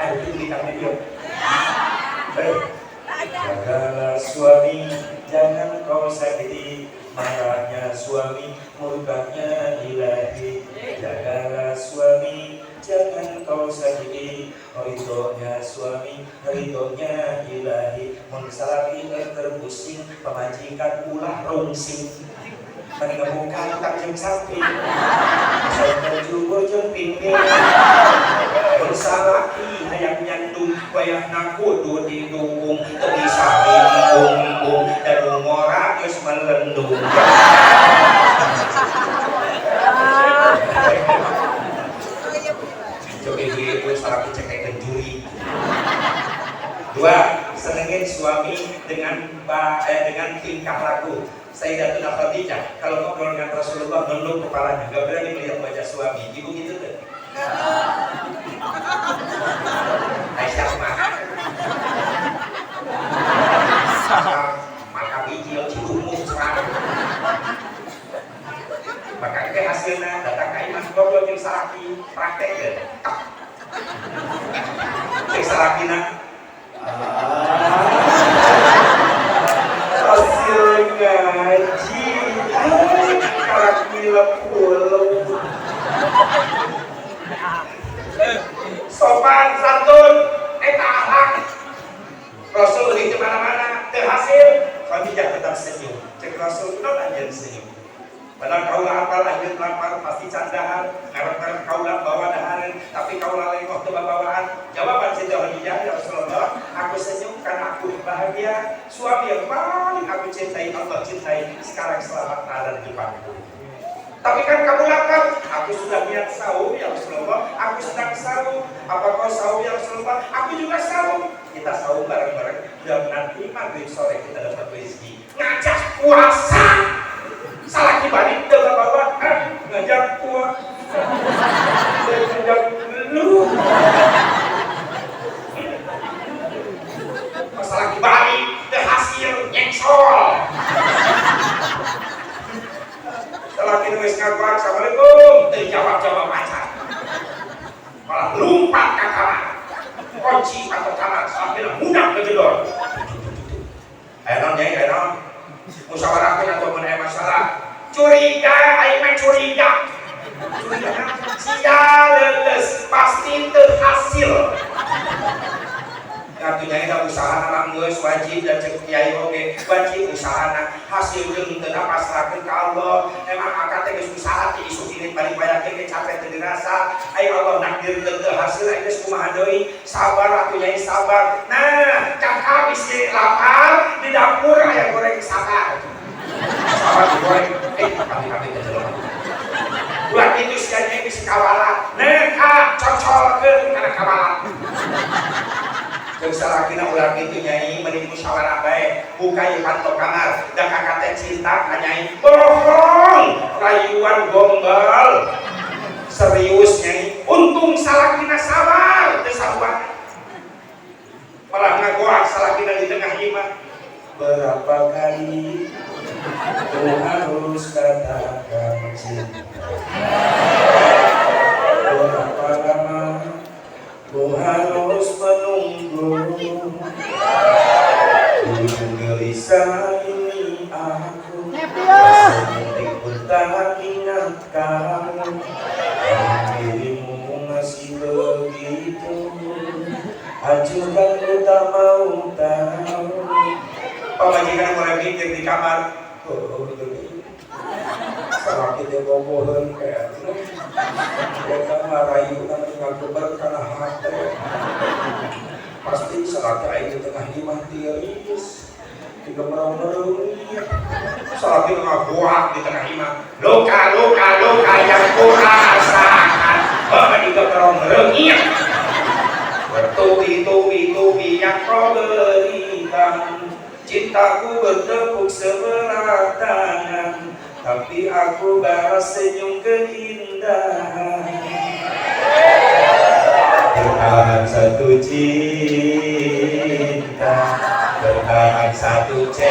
Ayo itu beli kami dia. Jagalah suami, jangan kau sakiti. Marahnya suami, murkanya ilahi. Jagalah suami, jangan kau sakiti. Ridhonya suami, ridhonya ilahi. Mun salaki terpusing, pamajikan ulah rungsing. Menemukan tak jeung sapi, terjubur jeung pingin. Salaki hayang nyandung, wayahna kudu didukung. Teu bisa dibumbung, dan ngora geus melendung. Coba ibu-ibu salaki cekekeun juri. Dua, senengin suami dengan tingkah laku. Sayyidatuna Khadijah kalau ngobrol dengan Rasulullah nunduk kepalanya, nggak berani melihat wajah suami. Ibu gitu tuh. Aisyah mah maka biji cilumuk serang. Maka ke hasilnya datang ke imah ngobrol jeung salaki praktek deh. Jeung salakina hasil ngaji karak milep pulung. Sopan santun eta akhlak. Rasul di mana-mana teu hasil, Khadijah tetap senyum. Cek Rasul non anjeun senyum. Padahal kaula apal anjeun lapar pasti candahar, ngarep-ngarep kaula bawa dahareun, tapi kaula lengoh teu babawaan. Jawaban Siti Khadijah, ya Rasulullah, aku senyum karena aku bahagia. Suami yang paling aku cintai, Allah cintai, sekarang selamat ada di depanku. Tapi kan kamu lapar, aku sudah niat saum ya Rasulullah, aku sedang saum. Apa kau saum ya Rasulullah? Aku juga saum. Kita saum bareng-bareng, udah nanti maghrib sore kita dapat rezeki. Ngajak puasa, salah dibalik ke bawah, ngajak puasa, ngajak lu. Masalah dibalik, hasil nyengsol. Laki nulis ngakuak, assalamualaikum, terjawab-jawab aja, malah lompat ke kamar, kunci atau kamar, sampai mudah kejedor. Ayo non, nyai, ayo non, musyawarah atau mengenai masalah, curiga, ayo mah curiga, curiga, sia leles pasti terhasil. Artinya ini usaha nama geus wajib dan cek kiai oge wajib usahana hasil jeung teu pasrahkeun ka Allah. Emang akad teh geus usaha ti isuk ini balik bayar ge capek teu dirasa. Ayo Allah nakdir teu hasil aya geus kumaha deui, sabar atuh nyai sabar. Nah, can habis lapar di dapur aya goreng sabar. Sabar digoreng, kami-kami teh jelema. Ulah kitu sia nyai geus kawala. Nah, ka cocolkeun kana kawala. Jeung salakina ulah kitu nyai mending musyawarah bae, buka ieu panto kamar, da kakak teh cinta ka nyai. Bohong, rayuan gombal. Serius nyai, untung salakina sabar teu sarua. Malah ngagoak salakina di tengah imah. Berapa kali ku harus katakan cinta? Berapa lama ku harus menunggu? Gelisah ini aku, sedetik pun tak ingat kamu. Dirimu masih begitu acuhkan, ku tak mau tahu. Pamajikan mulai mikir di kamar, oh gitu. Salah kita bobohan kayak kita ngarayu nanti ngageber karena hati. Pasti salah air di tengah imah tiris, tiga merong-merong. Salah kita ngabuak di tengah imah. Luka, luka, luka yang kurasakan. Bapak tiga merong-merong. Bertubi-tubi-tubi yang kau berikan, cintaku bertepuk sebelah tangan, tapi aku balas senyum keindahan. Bertahan satu cinta, bertahan satu C.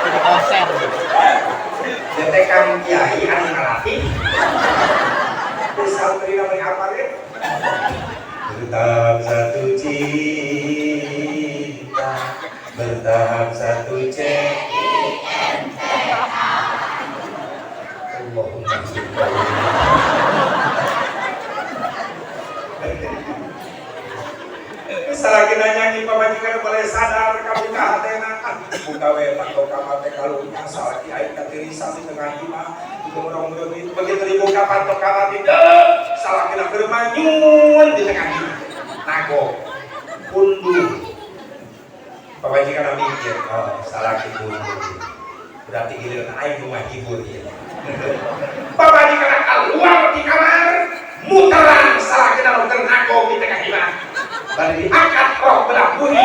Jadi konser. Detekan kiai anu ngalatih. Santri namanya apa ya? Bertahan satu cinta, bertahan satu C. Allahumma sholli. Salaki nanya pamajikan boleh sadar kabuka hatena, buka we panto kamar teh kalunya salaki aing katirisan di tengah imah itu merong-merong itu begitu dibuka panto kamar itu salaki keur manyun di tengah imah nago kundu pamajikan mikir, oh salaki kundu berarti giliran aing nu ngahibur ieu. Pamajikan keluar di kamar muteran salaki nu keur nago di tengah imah. Bari diangkat roh belah bumi,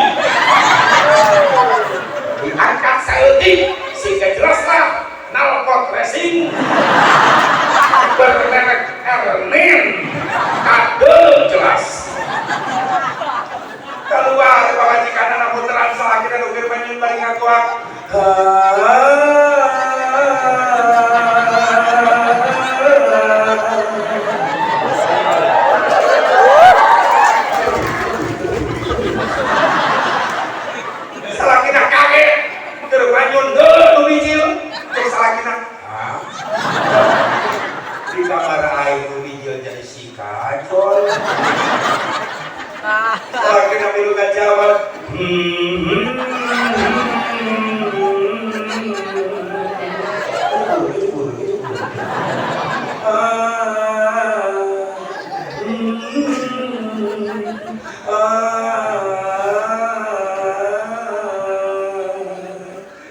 diangkat saeutik sehingga jelaslah nalpot racing bermerek Ernin kade jelas. Keluar pamajikan anak muteran salaki nu keur manyun bari ngakuak. Salakina kaget keur manyun heuh nu bijil cek salakina, ah di kamar aing nu bijil jadi si kacol. Salakina milu ngajawab,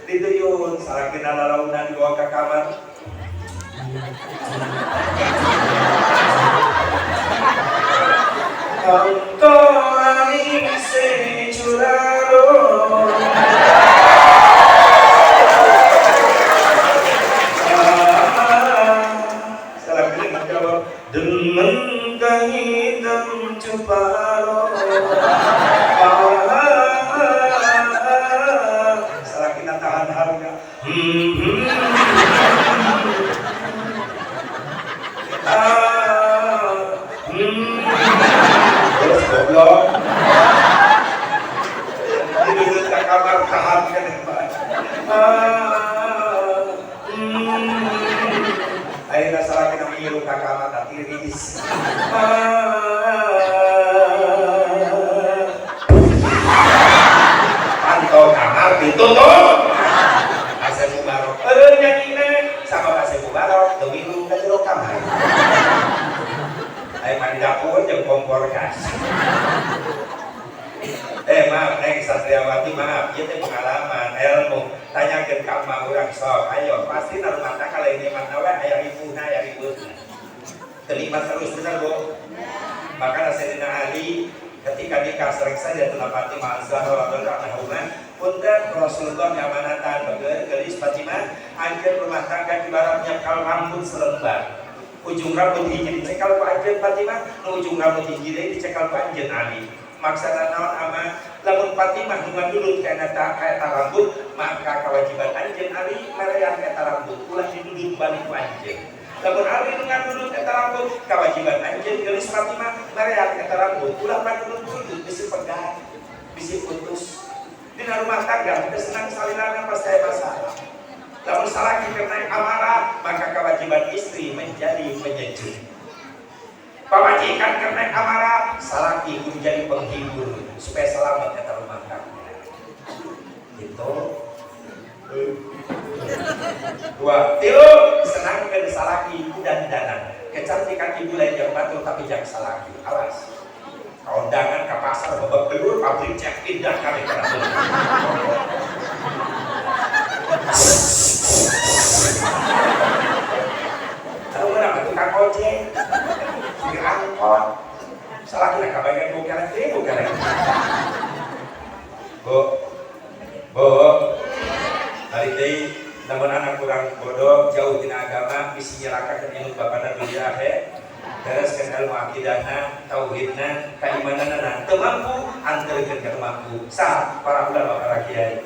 dituyun salakina lalaunan dibawa ke kamar. Salakina menjawab, demen kahidam cuparo. Salakina tahan harga. Terus goblok. Duduk ke kamar tahan kan. Akhirnya salakina ngilu ka kamar tiris. Pantau kamar ditutup. Asep Mubarok eureun nyanyina sama Asep Mubarok teu milu ka jero kamar. Ayo mandi dapur jeung kompor gas. Maaf Neng Satriawati, maaf ieu teh pengalaman ilmu. Tanyakeun ka emak urang sok, ayo pasti na rumah tangga lain nikmat we aya ribuhna aya ributna. Terlibat terus bener Bu. Maka Sayyidina Ali ketika nikah sering saja telah Fatimah Az-Zahra radhiyallahu anha, punten Rasulullah nyamanatan bager geulis Fatimah, anjeun rumah tangga ibarat nyekal rambut selembar. Ujung rambut hiji dicekal ku anjeun Fatimah, nu ujung rambut hiji deui dicekal ku anjeun Ali. Maksana naon ama lamun Fatimah nu ngadudut ka eta rambut, maka kewajiban anjeun Ali merean eta rambut, ulah didudut balik ku anjeun. Lamun Ali nu ngadudut eta rambut, kewajiban anjeun geulis Fatimah merean eta rambut, ulah padudut-dudut bisi pegat, bisi putus. Dina rumah tangga teu senang salilana pasti aya masalah. Lamun salaki kena amarah, maka kewajiban istri menjadi penyejuk. Pamajikan kena amarah, salaki menjadi penghibur supaya selamat eta rumah tangga. Gitu. Dua, tilu, senangkeun salaki dandanan. Kecantikan ibu lain yang batur tapi jangan salaki. Awas. Kondangan ke pasar babak belur, pabrik cek pindah kami ke dapur. Kalau mana tukang Bu, Bu, balik deui lamun anak kurang bodoh jauh tina agama bisi nyelakakeun ilmu bapana dunia akhir. Bereskeun ilmu akidahna, tauhidna, keimananna, teu mampu anterkeun ka mampu. Saha para ulama para kiai.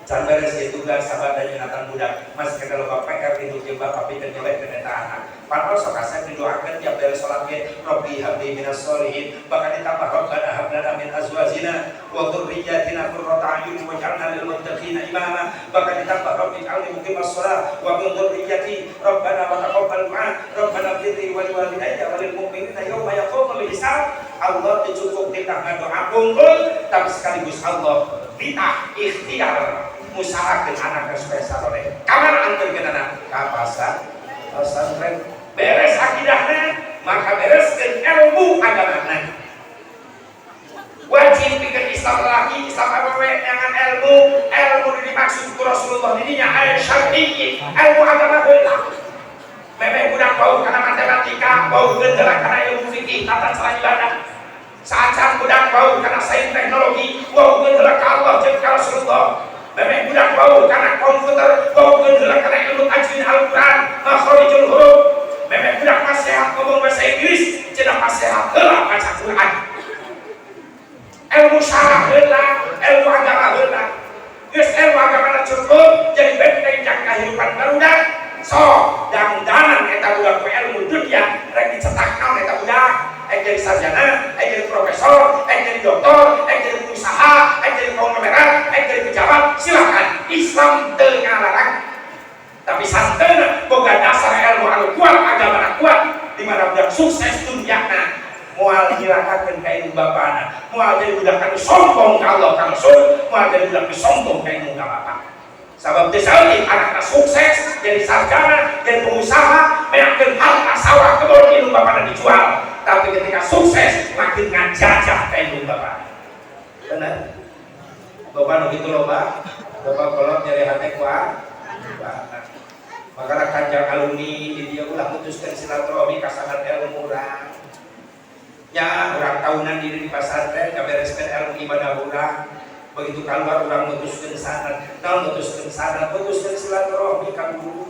Can beres ieu tugas sabada nyunatan budak, masih kena loba PR di jeung bapak pikeun nyolehkeun eta anak. Padahal sok asep didoakeun tiap beres salat ge, Rabbi habli minas sholihin, bahkan ditambah Rabbana hab lana min azwajina wa dzurriyyatina qurrata a'yun waj'alna lil muttaqina imama, bahkan ditambah Rabbi ij'alni muqimas shalah wa min dzurriyyati Rabbana wa taqabbal du'a Rabbana ighfir li wa liwalidayya wa lil mu'minina yauma yaqumul hisab. Allah dicukup titah ngadoa unggul, tapi sekaligus Allah titah ikhtiar usahakeun anak supaya saleh. Kamana anterkeun anak? Ka pasar pesantren. Beres akidahna, maka bereskeun ilmu agamana. Wajib pikeun Islam laki, Islam awewe dengan ilmu. Ilmu dimaksud ku Rasulullah didinya al-syar'i, ilmu agama heula. Memeh budak bau kana matematika, bau heula kana ilmu fikih, tata cara ibadah. Saacan budak bau kana sains teknologi, bau heula ka Allah jeung ka Rasulullah. Memeh budak bau kana komputer, bau heula kana ilmu tajwid Al-Qur'an, makharijul huruf. Memeh budak masehat ngomong bahasa Inggris, cenah masehat heula baca Quran. Ilmu syarah heula, ilmu agama heula. Geus ilmu agama cukup jadi benteng jang kehidupan barudak. So, dangdanan eta budak ku ilmu dunia rek dicetak naon eta budak, rek jadi sarjana, rek jadi profesor, rek jadi doktor, rek jadi pengusaha, rek jadi konglomerat, rek jadi pejabat, silakan. Islam teu ngalarang. Tapi santena boga dasar ilmu anu kuat, agama kuat, di mana budak sukses dunyana moal nyilakakeun ka ilmu bapana, moal jadi budak anu sombong ka Allah ka Rasul, moal jadi budak anu sombong ka ilmu ka bapa. Sabab teu saeutik anakna sukses jadi sarjana, jadi pengusaha, meyakeun harta sawah kebon ilmu bapana dijual, tapi ketika sukses makin ngajajah ka ilmu bapana. Benar? Bapak nu kitu loba, bapak kolot nyeri hate ku anak. Makanya kanjang alumni di dia ulah mutuskeun silaturahmi ka sanad ilmu urang. Ya, urang tahunan diri di pasantren ngabereskeun ilmu ibadah urang. Begitu keluar urang mutuskeun sanad, naon mutuskeun sanad, mutuskeun silaturahmi ka guru.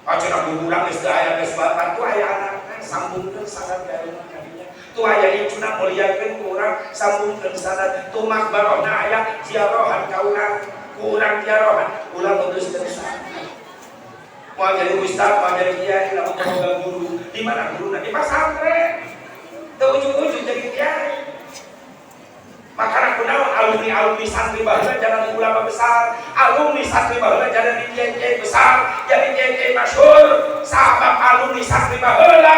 Acan guru urang geus teu aya geus bapak, tuh aya anakna sambungkeun sanad ka ilmu kadinya. Tuh aya incuna muliakeun ku urang sambungkeun sanad. Tuh makbarohna aya ziarahan ka urang, ku urang ziarahan, ulah mutuskeun sanad. Mau jadi ustaz, mau jadi kiai, lamun boga guru, di mana guruna? Di pasantren. Teu ujug-ujug jadi kiai. Makana kunaon alumni-alumni santri baheula jadi ulama besar, alumni santri baheula jadi kiai-kiai besar, jadi kiai-kiai masyhur. Sabab alumni santri baheula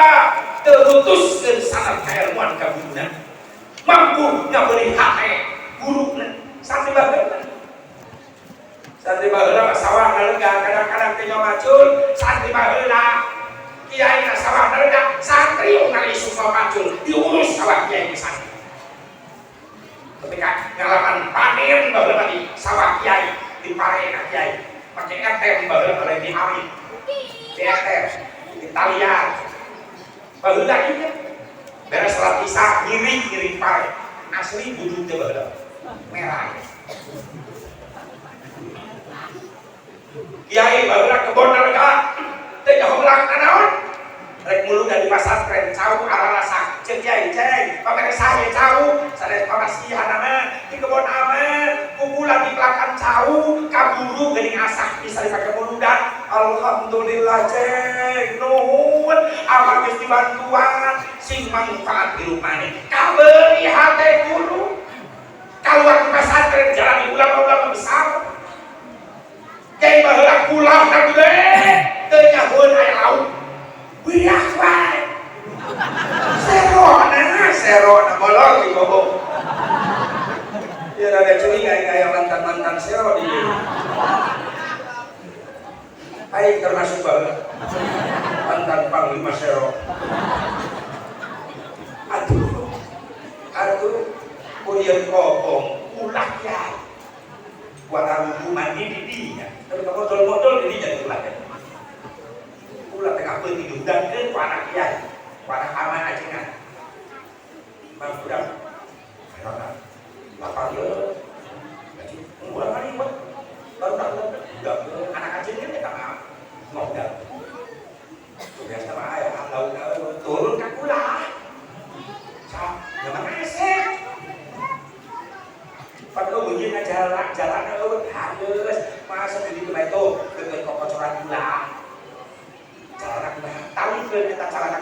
teu mutuskeun sanad kailmuan ka guruna. Mampu ngabeuli hate guruna santri baheula. Santri baheula mah sawah lega, kadang-kadang teh macul, santri baheula kiai na sawah lega, santri unggal isuk macul, diurus sawah kiai santri. Ketika ngalaman panen baheula di sawah kiai, di parena kiai, pakai etem baheula lain di arit. Di etem, di talian. Baheula ieu beres salat isya ngiring-ngiring pare. Asli buduk teh baheula. Merah. Kiai baheula kebon lega teu nyaho melak naon. Rek muludan di pasantren cau ararasa ceuk kiai ceng pameresah ye cau sanes pamasihanana di kebon aman kukulan di belakang cau kaburu geuning asah bisa dipake muludan. Alhamdulillah ceng nuhun abah geus dibantuan sing manfaat hirup maneh kabeuli hate guru kaluar di pasantren jalani ulama-ulama besar. Kiai baheula kulah ka gede teu nyahoeun aya lauk wiah wae serona serona bolong di bobong ya rada curiga kayak mantan-mantan sero di aing termasuk baheula mantan panglima sero. Aduh aduh kuliah kobong ulah kiai buat arugu mandi di dinya tapi kalau modal-modal di dinya ulah ulah tengah peuting diudangkeun ku anak kiai ku anak aman ajengan mang budak lapar ye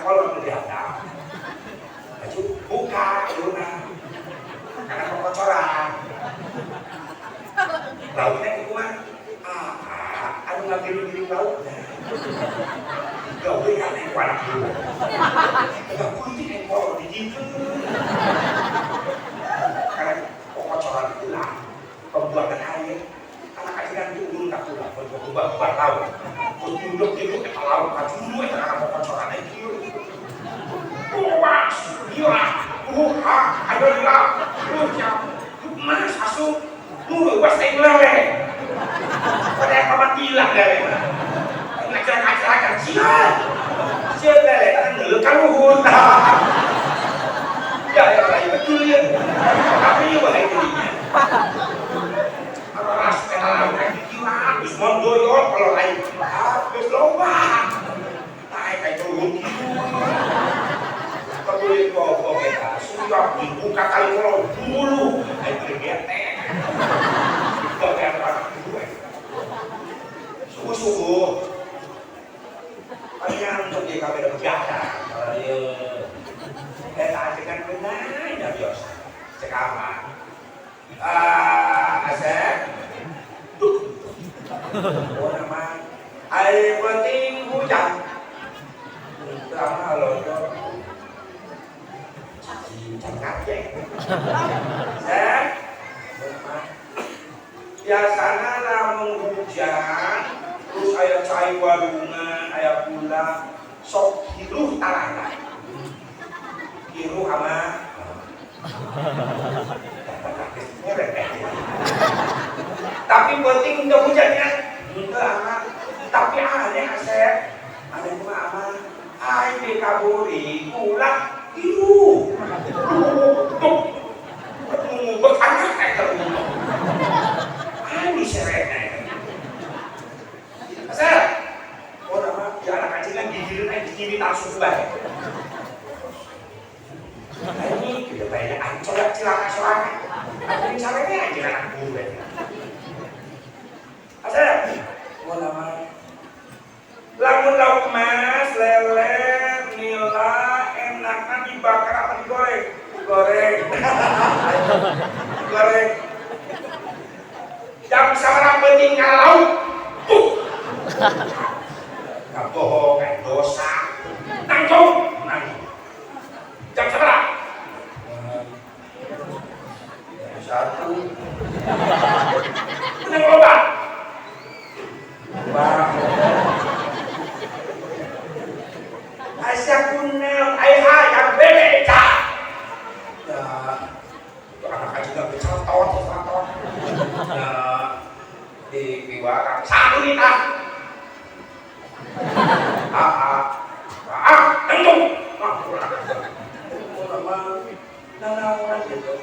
engkol anu dihandap. Baju buka luna. Karena kocoran. Lauknya kumaha? Ah, anu ngagiring-giring lauknya. Gawe aneh ku anak dulu. Enggak kunti engkol dijieun. Karena kocoran itulah pembuatan air. Anak ajengan turun ka kula, buat lauk. Terus duduk eta lauk ka juru eta kana kocoran aya kieu. Luas, gila, ayo lila, mas asup, bebas aing lele. Pada paman gila lele. Ngacak-ngacakan sial. Sial lele kan ngeuleuh ka luhur. Ya, ya lain betul ya. Tapi ieu bae jadinya. Ras eta lauk gila, geus mondoyot kalau lain. Geus loba. Taek ka luhur kieu. Kulit bobok eta sudah dibuka kali kalau dulu ayo getek gawe anak gue sungguh-sungguh kalian untuk di kamera bergata kalau dia eta ajengan benar ya biasa cek aman asep duh oh nama air penting hujan lama loh biasanya lamun hujan terus aya cai walungan aya gula sok kiruh tarana kiruh sama tapi penting udah hujannya enggak aman tapi aneh asep aneh mah aman ai dikaburi gula kiruh ngubek anak eta ngubek. Anu seretna eta. Asal oh nama ya anak ajengan gigireun aya digigit langsung bae. Ini kita banyak ancol cilaka sorangan. Atuh caranya ajengan anak guru eta. Asal oh nama lamun lauk mas lele nila enaknya dibakar apa digoreng? Goreng. Goreng. Jam sabaraha penting lauk. Nggak bohong, kayak dosa. Nanggung, nanggung. Jam sabaraha? 1. Menang loba. Loba. Asya kunel, ayah yang bebek. Ya, itu anak aja nggak keceltot, keceltot. Ya, di piwarang satu liter. Tentu. Nah, gitu.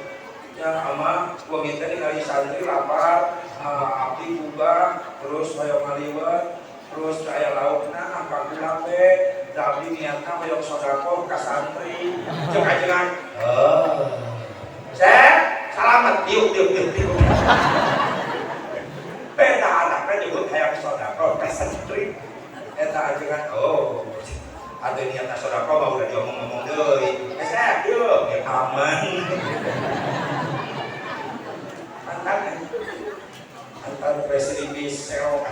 Ya, ama gua minta nih dari santri lapar, abdi buka, terus hoyong ngaliwet, terus aya laukna apa gula teh. Tapi niatna hoyong sedekah ka santri jeung ajengan. Saya salamet diuk diuk diuk diuk. Beda anakna nyebut hayang sedekah ka santri. Eta ajengan oh atuh niatna sedekah mah udah diomong-omong deui. Saya diuk ya aman. Antar residivis serok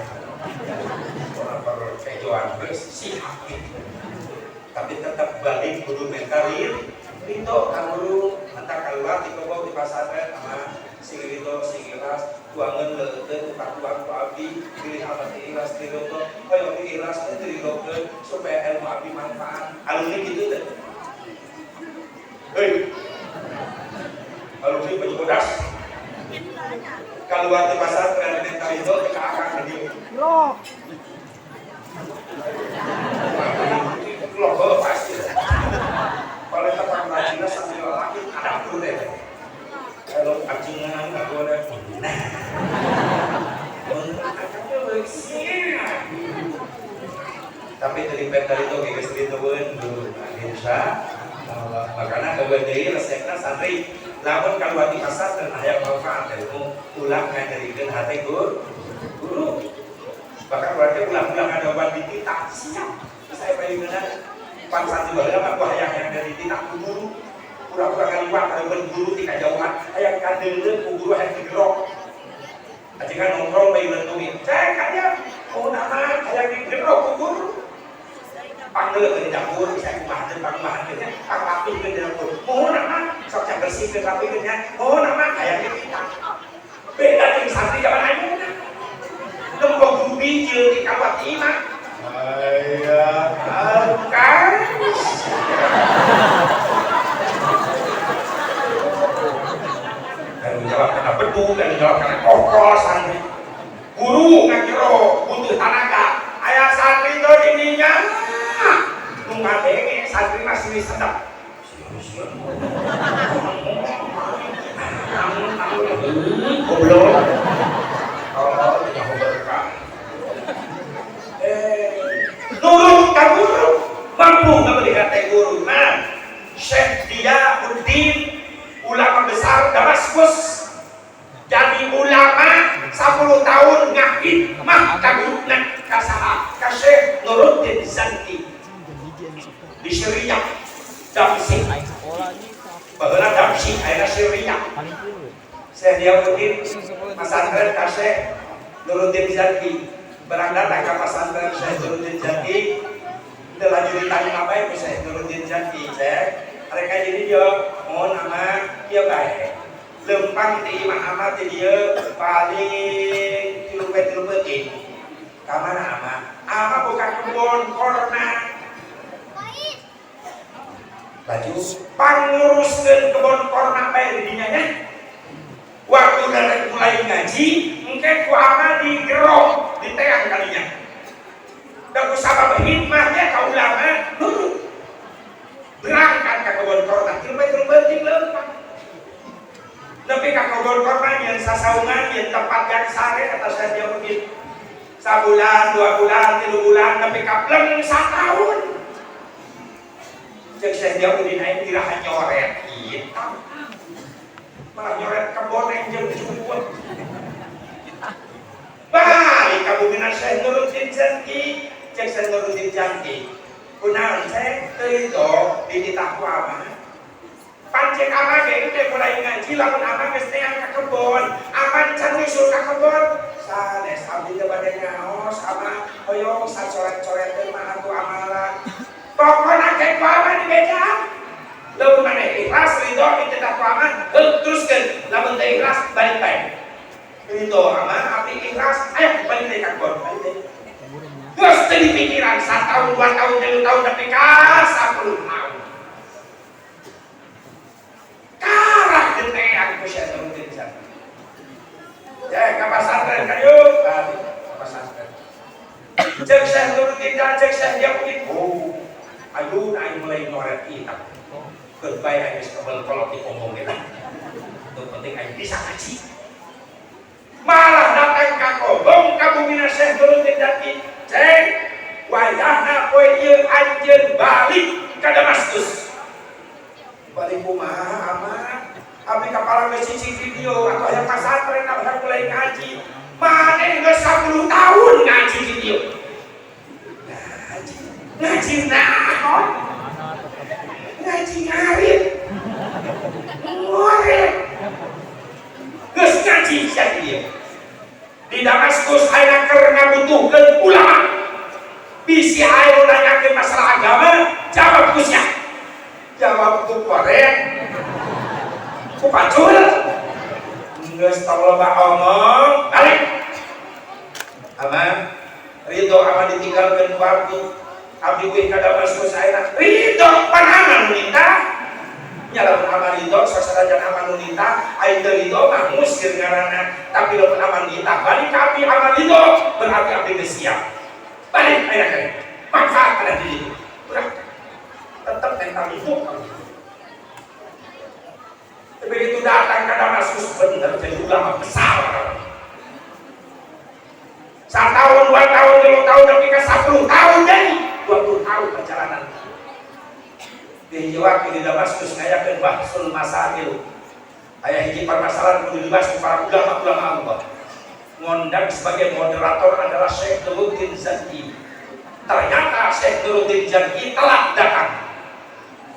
orang perkejoan siap tapi tetap balik kudu mentalin itu kanguru antar keluar di kobong di pasantren sama sing ridho sing ikhlas tuangan leuteun tukang tuang ku abdi pilih abdi ikhlas diridho hoyong ikhlas teh diridhokeun supaya ilmu abdi manfaat alumni gitu teh hei alumni baju bodas keluar di pasantren mental itu ke akang di loh loh pasti kalau tetap rajinnya sambil laki ada boleh kalau ajengan nggak boleh nah tapi dari mental itu geus ditukeun dulu insya Allah makanya kebedeui resepna santri lamun kaluar di pasar dan aya manfaat ilmu ulah ngajarikeun hate guru bahkan berarti ulah-ulah ngajaban di kita siap saya bayangkeun Pan santri baheula mah ku hayang-hayang dari tina ku guru. Pura-pura ngaliwat hareupeun guru ti kajauhan, hayang kadeuleu ku guru hayang digerok. Ajengan nongkrong bae leuntuin. Cek aja. Oh nama hayang digerok ku guru. Panggil ke dapur, saya kumaha pangmahan nya, pangrapihkeun di dapur. Mohon nama sok cak bersihkeun rapihkeun nya. Mohon nama hayang dititah. Beda jeung santri zaman ayeuna. Nempo guru bijil di kawat imah. Aya kan. Dan jawab karena bedu, dan jawab karena kokos santri. Guru ngakiro butuh tenaga. Aya santri tuh ininya. Nu ngadenge santri mah sini sedap. Goblok. Allah nyaho berkah. Nurut ka guru, mampu melihat teh guru. Nah, Syekh Diauddin ulama besar Damaskus jadi ulama 10 tahun ngahidmah ka guruna ka saha? Ka Syekh Nuruddin Zanki di Syria, Damsyik. Baheula Damsyik ayeuna Syria. Syekh Diauddin pesantren ka Syekh Nuruddin Zanki. Barang datang ka pesantren Syekh Nuruddin Zanki, teu laju ditanya bae ku Syekh Nuruddin Zanki, Syekh, mereka jadi dia mohon ama kieu bae. Lempang ti imah ama ti dieu paling 3 peuting. Ka mana ama? Ama buka kebon korna. Laju panguruskeun kebon korna bae di dinya nya. Waktu dari mulai ngaji, engke ku ama digerok, diteang kalinya. Dan ku sabab hikmahnya ka ulama nurut. Berangkat ka kebon korna, 3 peuting lempang. Nepi ka kebon korna yang sasaungan, yang tempat yang sare kata Syekh Diauddin. Sabulan, 2 bulan, 3 bulan, nepi ka pleng satahun. Cek Syekh Diauddin aing iraha nyoret hitam. Malah nyoret kebon yang jauh cukup. Balik ka bumina Syekh Nuruddin Zanki, cek Syekh Nuruddin Zanki. Kunaon Syekh teu ridho dititah ku ama. Pancek ama ge teh mulai ngaji lamun ama geus teang ka kebon, ama can nyusul ka kebon. Sanes abdi teh bade ngaos ama hoyong sacoret-coret teh mah atuh amalan. Pokona ke ku ama dibejaan. Lamun maneh ikhlas ridho dititah ku ama, heuh teruskeun. Lamun teu ikhlas balik bae. Ridho ama abdi ikhlas, ayo balik deui ka kebon, balik deui. Geus teu dipikiran 1 tahun, 2 tahun, 3 tahun nepi ka 10 tahun. Karah diteang ku Syekh Nuruddin Zanki. Ya ka pasantren ka yeuh, balik ka pasantren. Cek Syekh Nuruddin dan cek Syekh Diauddin, oh, ayeuna aing mulai nyoret kitab. Keur bae aing geus kebel kolot di punggung kita. Nu penting aing bisa ngaji. Malah datang ka kobong ka bumina Syekh Nuruddin Zanki. Cek wayahna poe ieu anjeun balik ka Damaskus. Balik kumaha aman? Abdi kapala geus cicing di dieu atuh aya pasantren atuh mulai ngaji. Maneh geus 10 tahun ngaji di dieu. Ngaji, ngaji naon? Ngaji ngarit. Ngoret. Geus ngaji sia di dieu. Di Damaskus ayeuna keur ngabutuhkeun ulama. Bisi aya nu nanyakeun masalah agama, jawab ku sia. Jawab ku korek. Ku pacul. Geus tong loba omong, balik. Ama ridho ama ditinggalkeun ku abdi. Abdi weh ka Damaskus ayeuna. Ridho pan ama nu nita. Nya lamun ama ridho sasanajan ama nu nita, aing teu ridho mah ngusir ngaranna. Tapi lamun ama nita balik ka abdi ama ridho, berarti abdi geus siap. Balik ayeuna kene. Manfaat pada diri. Berangkat. Tetap mental itu. Begitu datang ke Damaskus bener jadi ulama besar. 1 tahun, 2 tahun, 3 tahun, tapi ke 10 tahun jadi 20 tahun perjalanan. Di waktu di Damaskus ngayakeun bahsul masail. Aya hiji permasalahan kudu dibahas ku para ulama-ulama Allah. Ngondang sebagai moderator adalah Syekh Nuruddin Zanki. Ternyata Syekh Nuruddin Zanki telah datang.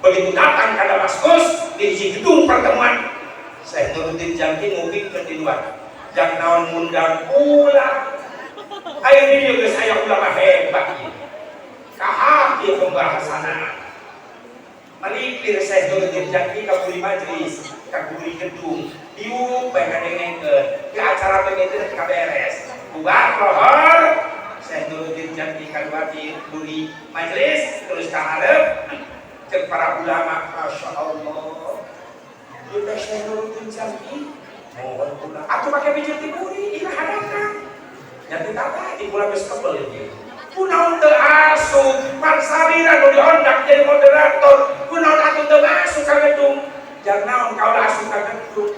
Begitu datang ke Damaskus di gedung pertemuan, Syekh Nuruddin Zanki ngupingkeun di luar. Jang naon ngundang ulah. Ayo ini geus aya ulama hebat ieu. Kahap ieu pembahasanna. Melipir Syekh Nuruddin Zanki ka buri majelis, ka buri gedung, diuk bae ngadengengkeun. Di acara begitu teh beres. Bubar lohor, Syekh Nuruddin Zanki kaluar di buri majelis terus ka hareup ceuk para ulama, Masya Allah. Ieu teh Syekh Nuruddin Zanki mohon kula atuh make bijil ti buri iraha datang. Nya ti tata di kula geus kebel ieu. Kunaon teu asup pan salira nu diondang jadi moderator, kunaon atuh teu asup ka gedung? Jang naon kaula asup ka gedung?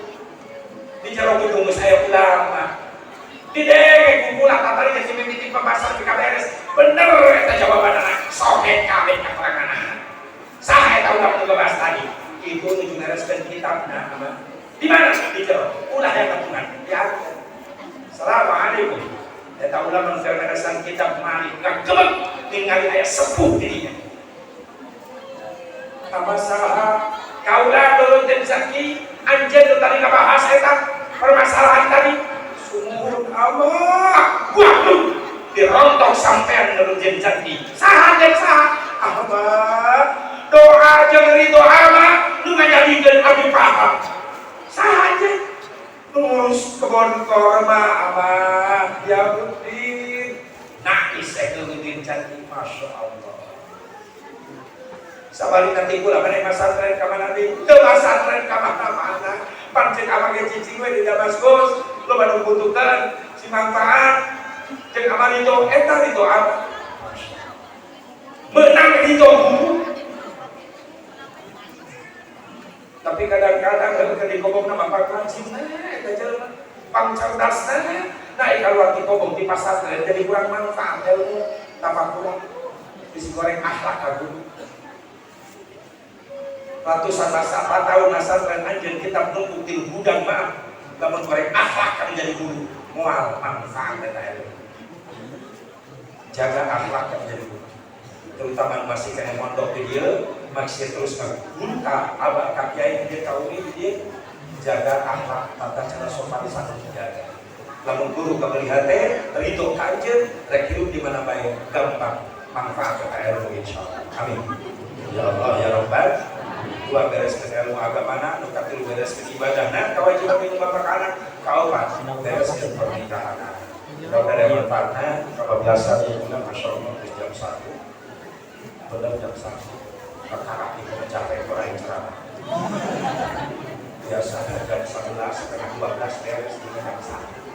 Di jero gedung geus aya ulama. Didenge ku kula tatadi geus mimiti pembahasan ka beres. Bener eta jawabanana, sohet kabeh kateranganana. Saha eta ulama nu ngebahas tadi? Itu nuju ngareskeun kitabna ama. Di mana? Di jero. Ulah yang patungan. Ya. Assalamualaikum. Eta ulama nu ngaresan kitab Malik ngagebeg ningali aya sepuh di dinya. Apa saha? Kaula Nuruddin Zanki, anjeun nu tadi ngabahas eta permasalahan tadi. Sumuhun Allah. Waduh, dirontok sampean Nuruddin Zanki. Saha jeung saha? Ahmad. Doa jeung ridho ama nu ngajadikeun abdi paham. Saha anjeun? Ngurus kebon korma abah ya Udin. Nangis Syekh Nuruddin Zanki, Masya Allah. Sabari nanti kula mana masantren ka mana deui? Teu masantren ka mana-mana. Pan ceuk abah ge cicing we di Damaskus, loba nu butuhkeun si manfaat. Ceuk abah ridho, eta ridho abah. Menang ridho guru. Tapi kadang-kadang heuh di kobongna mah pakrajinna eta jelema, pangcerdasna. Nah, keluar di kobong di pasar jadi kurang manfaat ilmu, tambah kurang bisi goreng akhlak ka guru. Ratusan masa tahun masantren anjeun kitab numpuk di gudang maaf, lamun goreng akhlak kan jadi guru moal manfaat eta ilmu. Jaga akhlak kan jadi guru, terutama masih kena mondok di dia, masih terus guru ka abah ka kiai di dia ka umi di dia, jaga akhlak, tata cara sopan santun dijaga. Lamun guru kamelihat teh ridho ka anjeun, rek hidup di mana bae gampang manfaat eta ilmu insyaallah. Amin. Ya Allah ya Rabbal. Dua beres ke ilmu agamana, nu katilu beres ke ibadahna, kewajiban ibu bapak ka anak, kaopat beres ke pernikahan. Kalau ada manfaatnya, kalau biasa ya, Masya Allah, terus jam 1, benar jam 1, perkara itu mencapai kurang ceramah. Biasa jam 11, setengah 12 beres di jam 1.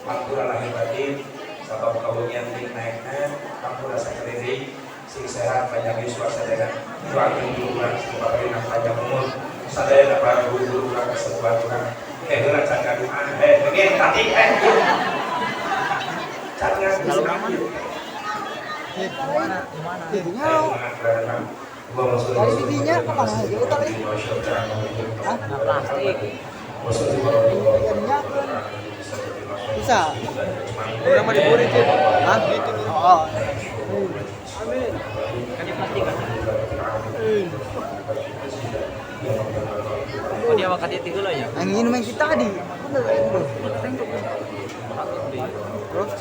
Pantura lahir batin, sabab kawengian di naikna, kampura sakeudeung, sing sehat panjang yuswa sadaya, doakeun guru urang sing paparina panjang umur, sadaya para guru-guru urang kesepuhan urang. Heula can ngadoa, pengen tadi can ngadoa. Gimana? Gimana? Kali bibinya kemana aja kali? Hah? Plastik. Bisa. Orang mah diburi, Cip. Hah? Oh. Amin. Kan di plastik kan. Oh dia wakati itu heula ya. Yang ini main kita tadi. Terus?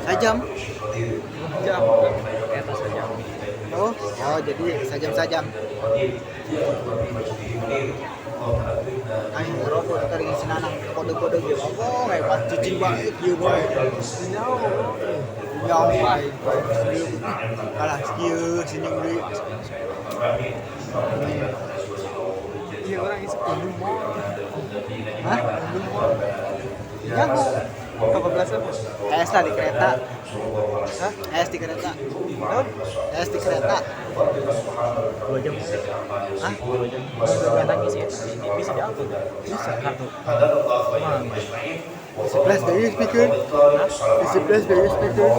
Sajam. Jam. Eta saja. Oh, oh jadi sajam-sajam. Aing ngerokok tadi sinanang kode-kode gitu. Oh, hebat cicing bae kieu bae. Nyawa aing. Kalah kieu senyum deui. Iya orang isi belum mau. Hah? Belum mau. Nyaho. Kebablasan. Es lah di kereta. Hah? Es di kereta. Es di kereta. 2 jam. Hah? 2 jam. Nggak sih, bisa diangkut. Bisa. Kartu. Isi flash dari speaker. Isi flash dari speaker.